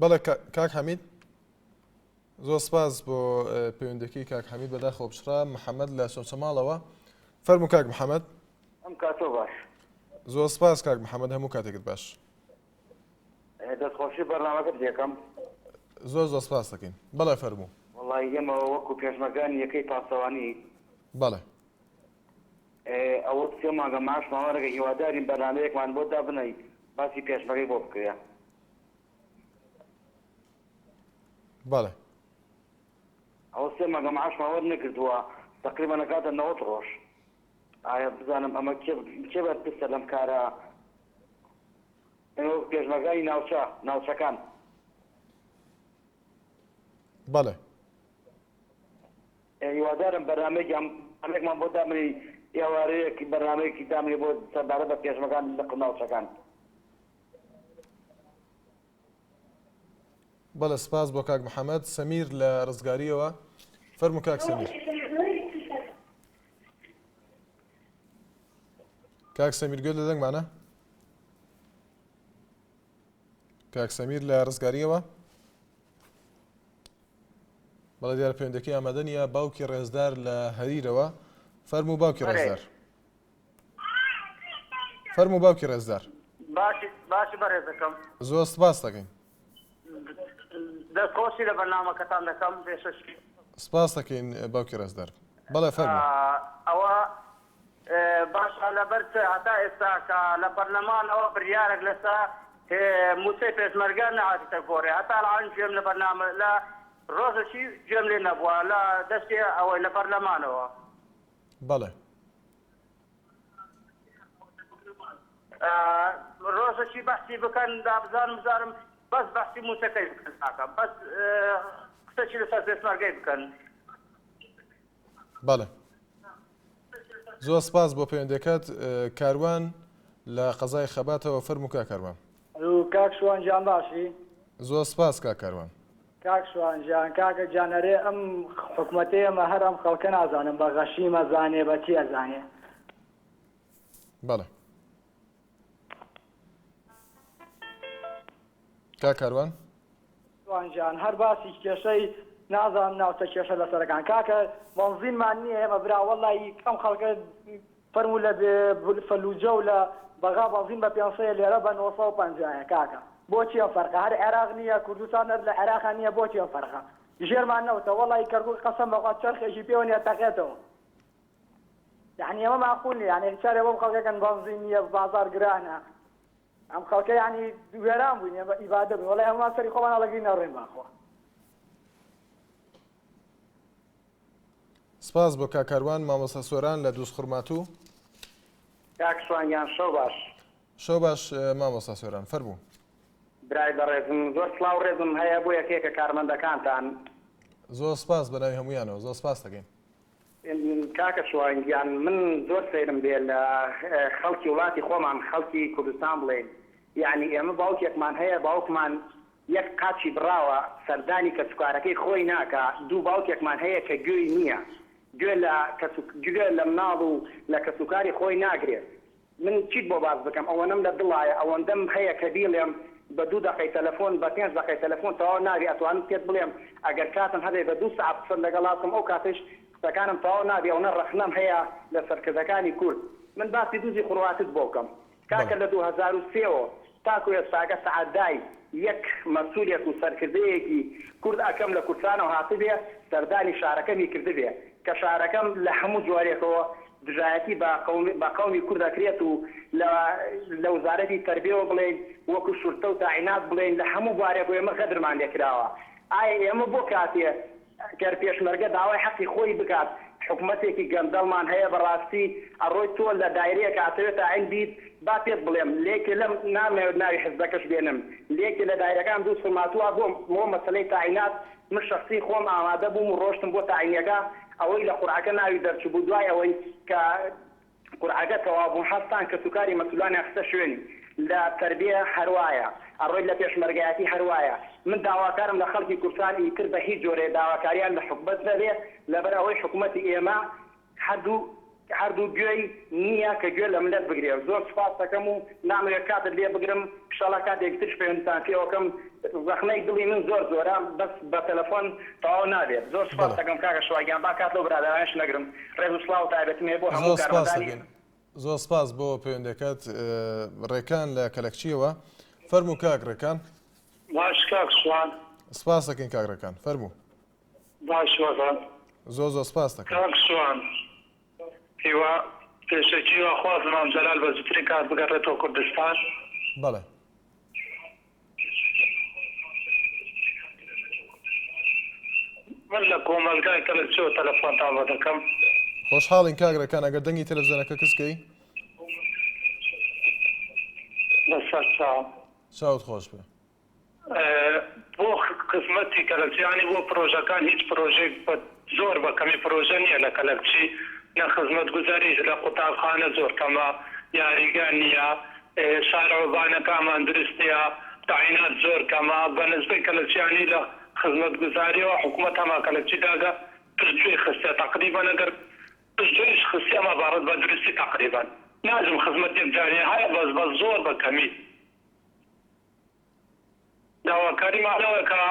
[SPEAKER 1] بەڵێ کاک حەمید زۆر سپاس بۆ پەیوەندەکەی کاک حەمید بەداخەوە پچڕا محەممەد لە چەمچەماڵەوە فەرموو کاک محەممەد
[SPEAKER 18] ئەم کاتۆ باش
[SPEAKER 1] زۆر سپاس کاک محەممەد هەموو کاتێکت باش
[SPEAKER 18] دەستخۆشی بەرنامەکەت لێکەم
[SPEAKER 1] زۆر زۆر سپاس دەکەین بەڵێ فەرموو
[SPEAKER 18] وەڵی ئێمە وەکو پێشمەرگانی یەکەی پاسەوانی
[SPEAKER 1] بەڵێ
[SPEAKER 18] ئەوە سێ مانگە معاشمان وەرەگە هیوادارین بەرنامەیەکمان بۆ دابنێی باسی پێشمەرگەی بۆ بکرێ.
[SPEAKER 1] بەڵێ.
[SPEAKER 18] ئەوە سێ مانگە معاشمان وەرنەگرتووە تەقریبەن ئەکاتە 90 ڕۆژ. ئایا بزانم ئەمە کێ کێ بەرپرسە لەم کارە؟ ئێمە وەک پێشمەرگانی ناوچە ناوچەکان.
[SPEAKER 1] بەڵێ.
[SPEAKER 18] هیوادارم بەرنامەیەکیان بەرنامەیەکمان بۆ دابنێی ئێوارەیەک بەرنامەیەکی دابنێ بۆ سەبارەت بە پێشمەرگان لە ناوچەکان.
[SPEAKER 1] بەڵێ سپاس بۆ کاک محەمەد. سەمیر لە ڕزگاریەوە فەرموو کاک سەمیر. کاک سەمیر گوێت لە دەنگمانە؟ کاک سەمیر لە ڕزگاریەوە؟ بەڵێ دیارە پەیوەندەکەی ئامادە نییە باوکی ڕێزدار لە هەریرەوە فەرموو باوکی ڕێزدار فەرموو باوکی ڕێزدار
[SPEAKER 19] باشی باشی بەڕێزەکەم
[SPEAKER 1] زۆر سپاس دەکەین
[SPEAKER 19] دەستخۆشی لە بەرنامەکەتان دەکەم پێشەکی
[SPEAKER 1] سپاس دەکەین باوکی ڕێزدار بەڵێ فەرموو
[SPEAKER 19] ئەوە باشە لەبەر چ هەتا ئێستا کە لە پەرلەمان ئەوە بریارەک لەسە موچەی پێشمەرگە نەهاتیتە گۆڕێ هەتا الان گوێم لە بەرنامە لە ڕۆژەکی گوێم لێ نەبووە لە دەستی ئەوەی لە پەرلەمانەوە.
[SPEAKER 1] بەڵێ.
[SPEAKER 19] ڕۆژەکی بەحسی بکەن دابزانم بزانم بەس بەحسی موچەکەی بکەن کاکە بەس قسەکی لەسەر پێشمەرگەی بکەن.
[SPEAKER 1] بەڵێ زۆر سپاس بۆ پەیوەندەکەت کاروان لە قەزای خەباتەوە فەرموو کاک کاروان.
[SPEAKER 20] کاک شوان گیان باشی؟
[SPEAKER 1] زۆر سپاس کاک کاروان.
[SPEAKER 20] کاک شوان گیان کاکە گیان ئەرێ ئەم حکومەتەی ئەمە هەر ئەم خەڵکە نازانم بە غەشیم ئەزانێ بە چی ئەزانێ.
[SPEAKER 1] بەڵێ کاک کاروان.
[SPEAKER 20] شوان گیان هەر باسی کێشەی نازانم ناوچە کێشە لەسەرەکان کاکە بەنزینمان نییە ئێمە برا وەڵی ئەم خەڵکە. فەرموو لە فەلوجە و لە بەغا بەنزین بە پێنسەیە لێرە بە 950 یە کاکە بۆچی ئەم فەرقە هەر عێراق نییە کوردستان هەر لە عێراقا نییە بۆچی ئەم فەرقە ژێرمان نەوتە وەڵی کەرکوک قەسەم بەخوا چەرخێکی پێوە نییە تەقێتەوە یعنی ئەمە ماقول نییە یعنی چارێ بۆم خەڵکەکەن بەنزین نییە بازار گرانە ئەم خەڵکە یعنی وێران بووین ئێمە ئیبادە بووین وەڵی هەموومان سەری خۆمان هەڵەگرین نەڕۆین باخوا.
[SPEAKER 1] سپاس بۆ کاک کاروان. مامۆستا سۆران لە دووزخورماتوو.
[SPEAKER 21] کاک سوان گیان شەو باش.
[SPEAKER 1] شەو باش مامۆستا سۆران فەرموو.
[SPEAKER 21] برای بەڕێزم زۆر سڵاو ڕێزم هەیە بۆ یەکەیەکە کارمەندەکانتان.
[SPEAKER 1] زۆر سپاس بەناوی هەموویانەوە زۆر سپاست دەکەین.
[SPEAKER 21] کاکە شوان گیان من زۆر سەیرم دێ لە خەڵکی وڵاتی خۆمان خەڵکی کوردستان بڵێین یەعنی ئێمە باوکێکمان هەیە باوکمان یەک قاچی بڕاوە سەردانی کەسوکارەکەی خۆی ناکا دوو باوکێکمان هەیە کە گوێی نییە گوێ لە کەس گوێ لە مناڵ و لە کەسوکاری خۆی ناگرێ من چیت بۆ باس بکەم ئەوەنەم لە دڵایە ئەوەندەم هەیە کە بیڵێم بە دوو دەقەی تەلەفۆن بە پێنج دەقەی تەلەفۆن تەواو نابی ئەتوانم پێت بڵێم ئەگەر کاتم هەبێ بە دوو سەعات قسەت لەگەڵا بکەم ئەو کاتەیش قسەکانم تەواو نابی ئەونە ڕەخنەم هەیە لە سەرکردەکانی کورد من باسی دوزی خورماتوت بۆ بکەم کاکە لە 2003 وە تاکو ئێستاکە تەعەدای یەک مەسولێک و سەرکردەیەکی کورد ئەکەم لە کوردسانەوە هاتبێ سەردانی شارەکەمی کردبێ کە شارەکەم لە هەموو جۆرێکەوە دژایەتی بە بە قەومی کورد ئەکرێت و لە لە وزارەتی تەربیەوە بڵێین وەکو شورتە و تاعینات بڵێین لە هەموو بوارێکەوە ئێمە غەدرمان لێکراوە ئایا ئێمە بۆ کاتێ گەر پێشمەرگە داوای حەقی خۆی بکات حکومەتێکی گەندەڵمان هەیە بەڕاستی ئەڕۆی تۆ لە دایرەیەک ئاتەوێت تاعین بیت با پێت بڵێم لێکێ لەم نامەوێت ناوی حزبەکەش بێنم لێکێ لە دایرەکان دووزخورماتووە بۆ بۆ مەسەلەی تاعینات من شەخسی خۆم ئامادە بووم و ڕۆشتم بۆ تاعینیەکە ئەوەی لە قورعەکە ناوی دەرچوبوو دوای ئەوەی کە قورعەکە تەواو بوو هەستان کەسوکاری مەسولانیان خستە شوێنی لە تەربیە هەروایە ئەڕۆیت لە پێشمەرگایەتی هەروایە من داواکارم لە خەڵکی کوردستان ئیتر بە هیچ جۆرێ داواکاریان لە حکومەت نەبێ لەبەر ئەوەی حکومەتی ئێمە هەردوو هەردوو گوێی نییە کە گوێ لە ملت بگرێ زۆر سوپاست دەکەم و نامەوێ کاتت لێ بگرم ئیشەڵا کاتێکی تریش پەیوەندیتان پێوەکەم ڕەخنەی دڵی من زۆر زۆرە بەس بە تەلەفۆن تەواو نابێت زۆر سوپاست
[SPEAKER 1] بەڵێ.
[SPEAKER 21] دەکەم کاکە شوا گیان با کات لەو برادەرانەش نەگرم ڕێز و سڵاو تایبەتیم هەیە بۆ هەموو
[SPEAKER 1] زۆر سپاست
[SPEAKER 21] کارمەندانی
[SPEAKER 1] دەکەین. زۆر سپاس بۆ پەیوەندیەکەت ڕێکان لە کەلەکچیەوە فەرموو کاک ڕێکان.
[SPEAKER 22] باش کاک شوان.
[SPEAKER 1] سپاس دەکەین کاک ڕێکان فەرموو.
[SPEAKER 22] باش وەزعت.
[SPEAKER 1] زۆر زۆر سپاس دەکەم.
[SPEAKER 22] کاک شوان هیوا پێشەکی هیواخوازم مام جەلال بە زووترین کات بگەڕێتەوە کوردستان.
[SPEAKER 1] بەڵێ.
[SPEAKER 22] من لە کۆمەڵگای کەلەکچیەوە تەلەفۆنتان بۆ دەکەم.
[SPEAKER 1] خۆشحاڵین کاک ڕێکان ئەگەر دەنگی تەلەفزیۆنەکە کز کەی.
[SPEAKER 22] بەسەر چاو.
[SPEAKER 1] چاوت خۆش بێ.
[SPEAKER 22] بۆ خزمەتی کەلەکچی یانی بۆ پرۆژەکان هیچ پرۆژەیەک بە زۆر بە کەمی پرۆژە نییە لە کەلەکچی نە خزمەتگوزاریش لە قوتابخانە زۆر کەمە یاریگا نییە شارەوەبانەکانمان دروست نییە تەعینات زۆر کەمە بە نسبەی کەلەکچی یانی لە خزمەتگوزاریەوە حکومەت هەما کەلەکچی داگە پشت گوێی خستە تەقریبەن ئەگەر پشت گوێیش خستی ئەما باڕەت بە دروستی تەقریبەن نازم خزمەت یەکجاری هەیە بەس بەس زۆر بە کەمی. داواکاریمان ئەوەیە کە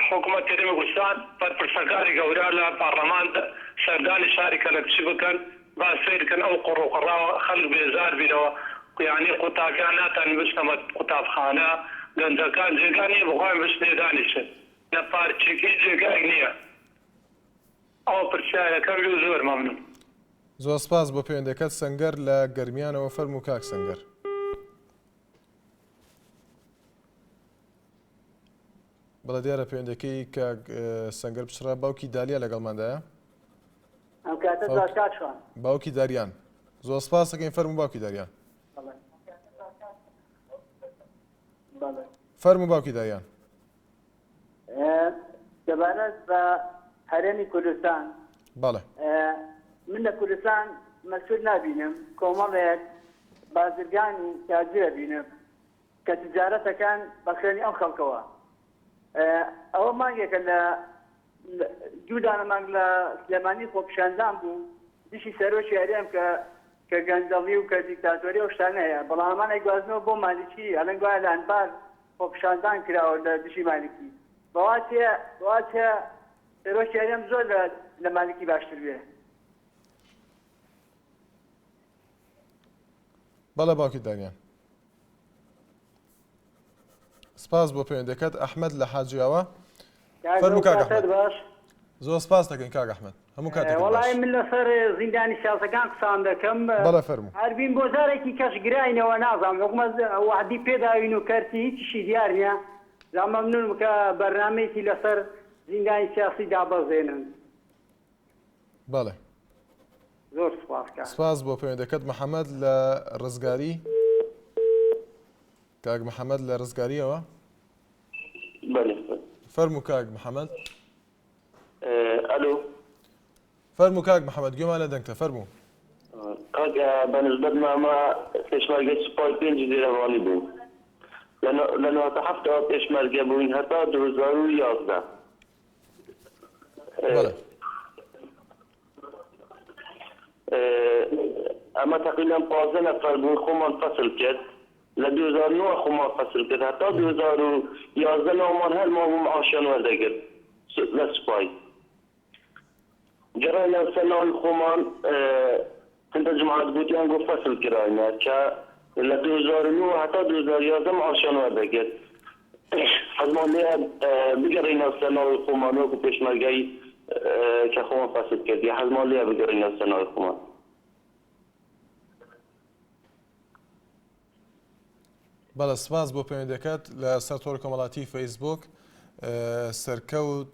[SPEAKER 22] حکومەت هەرێمی کوردستان بەرپرسەکانی گەورە لە پەڕلەمان سەردانی شاری کەلەپچی بکەن با سەیرکەن ئەو قوڕ و قەڕاوە خەلک بێزار بینەوە یانی قوتابیان ناتانن بچنە قوتابخانە گەنجەکان جێگا نیە بخۆیان بچنێ دانیشن نە پارکێک هیچ جێگایەک نیە ئەوە پرسیارەکەم بی و زۆر مەمنون.
[SPEAKER 1] زۆر سپاس بۆ پەیوەندیەکەت سەنگەر لە گەرمیانەوە فەرموو کاک سەنگەر. بەڵێ دیارە پەیوەندەکەی کاک سەنگەر بچڕا باوکی دالیا لەگەڵماندایە
[SPEAKER 23] ئەم کاتە باش کاک شوان
[SPEAKER 1] باوکی داریان زۆر سپاس دەکەین فەرموو باوکی داریان فەرموو باوکی داریان
[SPEAKER 23] سەبارەت بە هەرێمی کوردستان
[SPEAKER 1] بەڵێ
[SPEAKER 23] من لە کوردستان مەسول نابینم کۆمەڵێک بازرگان و تاجر ئەبینم کە تجارەتەکان بە خوێنی ئەم خەڵکەوە ئەوە مانگێکە لە دوو دانە مانگ لە سلێمانی خۆپیشاندان بوو دژی سەرۆکی هەرێم کە کە گەندەڵی و کە دیکتاتۆری ئەو شتانە هەیە بەڵام ئەمان ئەیگوازنەوە بۆ مالیکی ئەڵێن گوایە لە ئەنبار خۆپیشاندان کراوە لە دژی مالیکی بەواتێ بەواتێ سەرۆکی هەرێم زۆر لە لە مالیکی باشتر بێ.
[SPEAKER 1] بەڵێ باوکی دانیان. سپاس بۆ پەیوەندەکەت ئەحمەد لە حاجیاوە. فەرموو کاک ئەحمەد.
[SPEAKER 2] باش.
[SPEAKER 1] زۆر سپاس دەکەین کاک ئەحمەد. هەموو کاتێکت باش.
[SPEAKER 2] وەڵای من لەسەر زیندانی سیاسەکان قسان دەکەم.
[SPEAKER 1] بەڵێ فەرموو.
[SPEAKER 2] هەربین بۆ جارێکی کەش گراینەوە نازانم حکومەت وەعدی پێداوین و کەرتی هیچیشی دیار نیە جا مەمنونم کە بەرنامەیەکی لەسەر زیندانی سیاسی دابەزێنن.
[SPEAKER 1] بەڵێ.
[SPEAKER 2] زۆر سوپاس کاک.
[SPEAKER 1] سپاس بۆ پەیوەندەکەت محەمەد لە ڕزگاری. کاک محەمەد لە ڕزگاریەوە.
[SPEAKER 4] بەلێ.
[SPEAKER 1] فەرموو کاک محەمەد.
[SPEAKER 4] ئەلۆ.
[SPEAKER 1] فەرموو کاک محەمەد گوێمان لە دەنگتە فەرموو.
[SPEAKER 4] کاکە بە نسبەت مامە پێشمەرگەی سوپای پێنجی زێرەڤانی بووین لە نۆهەتا حەفتەوە پێشمەرگە بووین هەتا 2011. ئەمە تەقریبەن 15 نەفەر بووین خۆمان فەسل کرد لە 2009 خۆمان فەسل کرد هەتا 2011 ناومان هەر مابوو معاشیان وەردەگرت لە سوپای گەڕاینەوە سەر ناوی خۆمان هەندە جماعەت گوتیان گۆ فەسل کراینە کە لە 2009 هەتا 2011 معاشیان وەردەگرت حەزمان لێیە بگەڕێینەوە سەر ناوی خۆمان وەکو پێشمەرگەی کە خۆمان فەسل کردی حەزمان لێیە بگەڕێینەوە سەر ناوی خۆمان.
[SPEAKER 1] بەڵێ سپاس بۆ پەیوەندەکەت لە سەر تۆڕی کۆمەڵاتی فەیسبوک سەرکەوت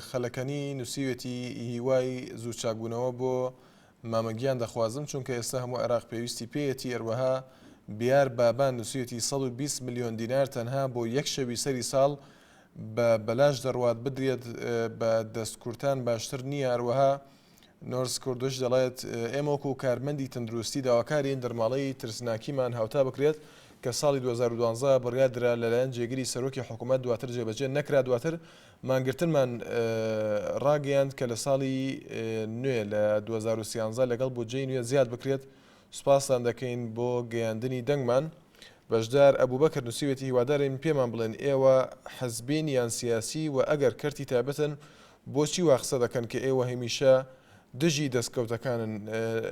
[SPEAKER 1] خەلەکەنی نووسیوێتی هیوای زوو چاکبوونەوە بۆ مامە گیان دەخوازم چونکە ئێستا هەموو عێراق پێویستی پێیەتی ئەروەها بیار بابان نووسیوێتی 120 ملیۆن دینار تەنها بۆ یەک شەوی سەری ساڵ بە بەلاش دەڕوات بدرێت بە دەستکورتان باشتر نییە ئەروەها نۆرس کوردش دەڵێت، ئێمە وەکو کارمەندی تەندروستی داواکارین دەرماڵەی ترسناکیمان هاوتا بکرێت کە ساڵی 2012 بڕیار درا لەلایەن جێگری سەرۆکی حکومەت دواتر جێبەجێ نەکرا دواتر مانگرتنمان ڕاگەیاند کە لە ساڵی نوێ لە 2013 لەگەڵ بودجەی نوێ زیاد بکرێت سوپاستان دەکەین بۆ گەیاندنی دەنگمان. بەشدار ئەبوبەکر نووسیوێتی هیوادارین پێمان بڵێن ئێوە حزبین یان سیاسی و ئەگەر کەرتی تایبەتن بۆچی وا قسە دەکەن کە ئێوە هەمیشە دژی دەستکەوتەکانن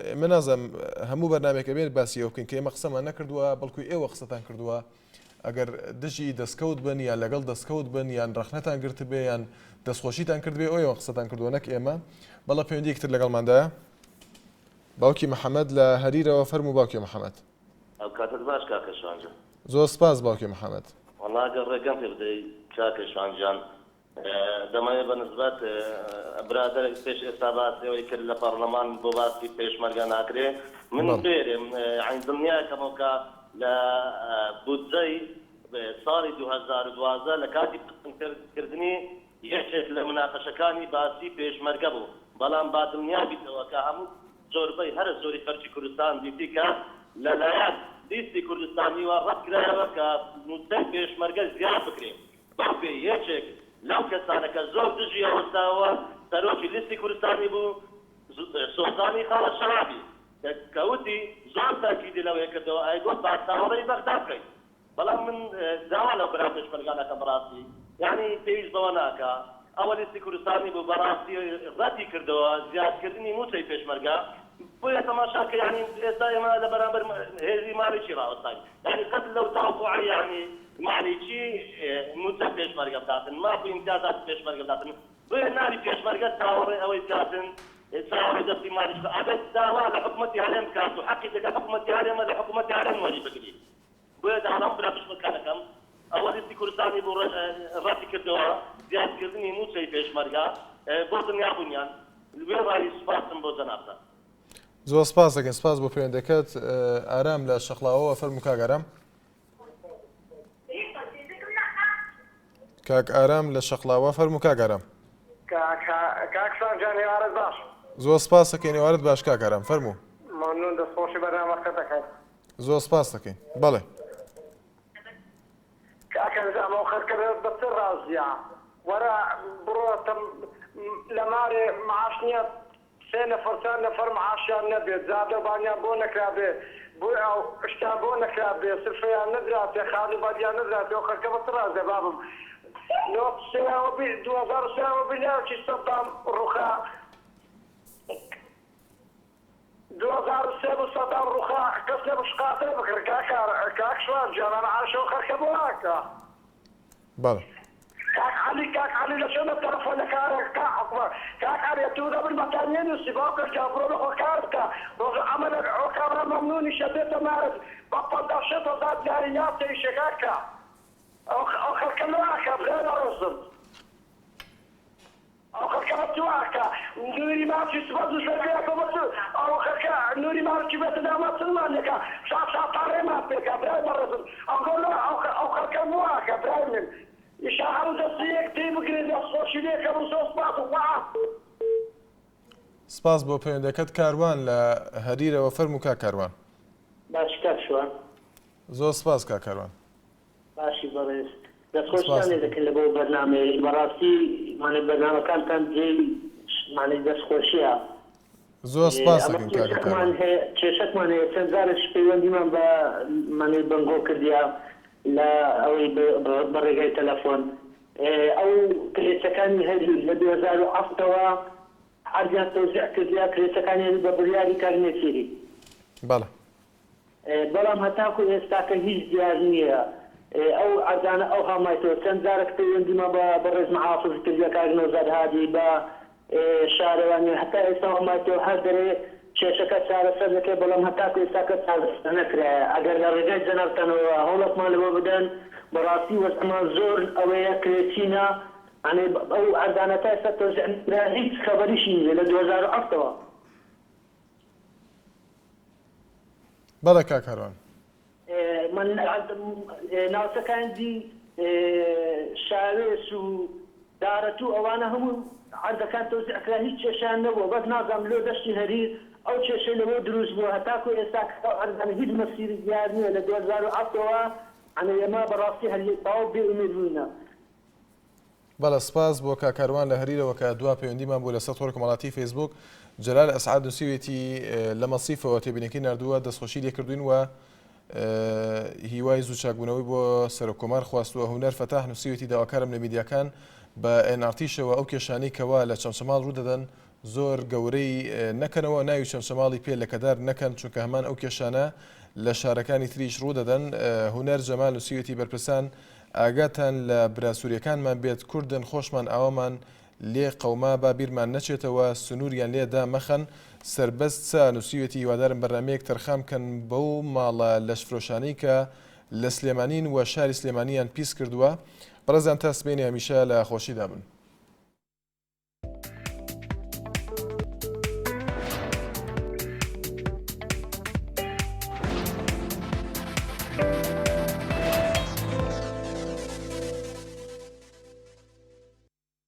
[SPEAKER 1] ئێمە نازانم هەموو بەرنامێک ئەبێت باسی ئەوە بکەین کە ئێمە قسەمان نەکردووە بەڵکو ئێوە قسەتان کردووە ئەگەر دژی دەستکەوت بن یان لەگەڵ دەستکەوت بن یان ڕەخنەتان گرتبێ یان دەستخۆشیتان کردبێ ئێوە قسەتان کردووە نەک ئێمە بەڵە پەیوەندیەکی تر لەگەڵماندایە باوکی محەمەد لە هەریرەوە فەرموو باوکی محەمەد.
[SPEAKER 6] ئەو کاتەت باش کاکە شوان جان.
[SPEAKER 1] زۆر سپاس باوکی محەمەد.
[SPEAKER 6] وەڵا گەر ڕێگەم پێ بدەی کاکە شوان گیان دەمەوێ بە نسبەت برادەرێک پێش ئێستا باسی ئەوەی کرد لە پەڕلەمان بۆ باسی پێشمەرگە ناکرێ من بێرێم یانی دڵنیاکەمەوە کە لە بودجەی ساڵی 2012 لە کاتی پەسەندکردنی یەکێک لە مناقەشەکانی باسی پێشمەرگە بوو، بەڵام با دڵنیا بیتەوە کە هەموو زۆربەی هەرە زۆری خەلکی کوردستان دیتی کە لە لایەن لیستی کوردستانیوە ڕەت کرایەوە کە مووچەی پێشمەرگە زیاد بکرێ. بەو پێی یەکێک لەو کەسانە کە زۆر دژی وەستاوە سەرۆکی لیستی کوردستانی بوو سۆزانی خاڵە شەهابی کە وتی زۆر تاکیدی لەوەی کردەوە ئەیگوت با چاوەڕێی بەغدا بکەین. بەڵام من داوا لەو برا پێشمەرگانە ئەکەم بەڕاستی یانی پێویست بەوە ناکا ئەوە لیستی کوردستانی بوو بەڕاستی ڕەتی کردەوە زیادکردنی موچەی پێشمەرگە بۆیە تەماشا کە یانی ئێستا ئێمە لە بەرامبەر هێزی مالیکی ڕاوەستاین یانی قەت لەو تەوەقوعەی یانی مالیکی موچەی پێشمەرگە بداتن ماف و ئیمتیازاتی پێشمەرگە بداتن بۆیە نابی پێشمەرگە چاوەڕێ ئەوەی بکاتن چاوەڕێی دەستی مالیکی بکات ئەبێت داوا لە حکومەتی هەرێم بکات و حەقی دەکات حکومەتی هەرێمە لە حکومەتی هەرێم وەری بگری بۆیە داوا لەم برا دوژمنکار دەکەم ئەوە لیستی کوردستانی بوو ڕەتی کردەوە زیادکردنی مووچەی پێشمەرگە بۆ دڵنیابوونیان وێڕای سوپاسم بۆ جەنابتان.
[SPEAKER 1] زۆر سپاس دەکەین سپاس بۆ پەیوەندەکەت ئارام لە شەقڵاوەوە فەرموو کاک ئارام. کاک ئارام لە شەقڵاوە فەرموو کاک ئارام.
[SPEAKER 24] کاک شوان گیان ئێوارەت باش.
[SPEAKER 1] زۆر سپاس دەکەین ئێوارەت باش کاک ئارام فەرموو.
[SPEAKER 24] مەمنون دەستخۆشی بەرنامەکەت دەکەین.
[SPEAKER 1] زۆر سپاست دەکەین بەڵێ.
[SPEAKER 24] کاکە نزام ئەو خەلکە بە چ ڕازیە وەرە بڕۆ تەم لە مارێ معاش نیە سێ نەفەر چوار نەفەر معاشیان نەبێت زادە بانیان بۆ نەکرابێ بۆ ئەو شتیان بۆ نەکرابێ سفرەیان نەدراتێ خانوو بەریان نەدراتێ ئەو خەلکە بە چ ڕازیە بابم لۆ سێ 2003 وە بیلاوکی سەدام ڕوخا. 2003 بوو سەدام ڕوخا کەس نەبوو شقارتەی بکڕێ کاک کاک شوان گیان ئەمە عەرشە و خەرکە بۆ ئاکا.
[SPEAKER 1] بەڵێ.
[SPEAKER 24] کاک عەلی کاک عەلی لە چۆنە تەلەفۆنەکانە کاک حوکمە کاک عەلی ئەتوو دەبن بەتانیە نوسی باوکە گیان بڕۆ لەخۆ کار بکە ڕۆژە عەمەلەک ئەوە کابرا مەمنونیشە بێتە مارت بە 56 هەزار دیناری یاتە ئیشە کاکە ئەو ئەو خەڵکە لۆ ئاکا برای بەڕێزم. ئەو خەڵکە بە چ ئاکا نوری ماچی سپاس و شەرفیان بۆ بە چ ئەو خەڵکە نوری ماچی بێتە ناومان چنمان لێکا شا شا پارەیمان پێکا برای بەڕێزم ئەمڕۆ لۆ ئەو ئەو خەڵکە بۆ ئاکا برای من ئیشا هەموو دەستی یەک تێی بگرێ دەست خۆشی لێکەم و زۆر سپاس و خوا
[SPEAKER 1] سپاس بۆ پەیوەندەکەت کاروان لە هەریرەوە فەرموو کاک کاروان.
[SPEAKER 7] باشی کاک شوان.
[SPEAKER 1] زۆر سپاس کاک کاروان.
[SPEAKER 7] باشی بەڕێز دەست خۆشتان لێ دەکەین لە بۆ بەرنامەیەی بەڕاستی مانێ بەرنامەکانتان جێی مانێ دەست خۆشیە.
[SPEAKER 1] زۆر سپاس
[SPEAKER 7] ئەمە
[SPEAKER 1] دەکەین کاکە
[SPEAKER 7] کێشەکمان
[SPEAKER 1] کاروان.
[SPEAKER 7] هەیە کێشەکمان هەیە چەند جارێکش پەیوەندیمان بە مانێ بەنگۆ کردیە لە ئەوەی بە ڕێگای تەلەفۆن ئەو کرێچەکانی هەریر لە 2007 ەوە عەرزیان تەوزیع کردیە کرێچەکانی هەریر بە بڕیاری کاک نێچیری.
[SPEAKER 1] بەڵێ.
[SPEAKER 7] بەڵام هەتاکو ئێستاکە هیچ دیار نییە ئەو عەردانە ئەوها مایتەوە چەند جارەک پەیوەندیمان بە بەڕێز محافز کردیە کاک نەوزاد هادی بە شارەوانی هەتا ئێستا مایتەوە هەر دەرێ کێشەکە چارەسەر دەکرێت بەڵام هەتاکو ئێستاکە چارەسەر نەکرایە ئەگەر لە ڕێگای جەنابتانەوە هەوڵێکمان لەبۆ بدەن بەڕاستی وەزعمان زۆر ئەوەیە کرێچینە یانی ئەو عەردانە تا ئێستا تەوزیع نەکرا هیچ خەبەریشی نییە لە 2007 ەوە.
[SPEAKER 1] بەڵێ کاک هەروان.
[SPEAKER 7] من ناوچەکانی دی شاوێس و دارەتوو ئەوانە هەموو عەردەکان تەوزیع کرا هیچ کێشەیان نەبووە بەس نازانم لۆ دەشتی هەریر ئەو کێشەی لەوە دروست بووە هەتاکو ئێستا ئەو عەردانە هیچ مەسیری دیار نییە لە 2007 ەوە یانی ئێمە بەڕاستی هەر تەواو بێ ئومێد بووینە.
[SPEAKER 1] بەڵێ سپاس بۆ کاک کاروان لە هەریرەوە کە دوا پەیوەندیمان بوو لەسەر تۆڕی کۆمەڵاتی فەیسبووک جەلال ئەسعاد نووسیوێتی لە مەسیفەوە تێبینەکەی ناردووە دەستخۆشی لێکردوین و هیوای زوو چاکبوونەوەی بۆ سەرۆک کۆمار خواستووە هونەر فەتاح نووسیوێتی داواکارم لە میدیاکان بە NRT شەوە ئەو کێشانەی کەوا لە چەمچەماڵ ڕوو دەدەن زۆر گەورەی نەکەنەوە ناوی چەمچەماڵی پێ لەکەدار نەکەن چونکە هەمان ئەو کێشانە لە شارەکانی تریش ڕوو دەدەن هونەر جەمال نووسیوێتی بەرپرسان ئاگاتان لە برا سوریەکانمان بێت کوردن خۆشمان ئاوامان لێ قەوما با بیرمان نەچێتەوە سنوریان لێ دا مەخەن سەربەست سا نوسیویەتی هیوادارم بەرنامەیەک تەرخان بکەن بەو ماڵە لەشفرۆشانەی کە لە سلێمانین و شاری سلێمانیان پیس کردوە بەڕێزان تا سبەینێ هەمیشە لە خۆشیدا بن.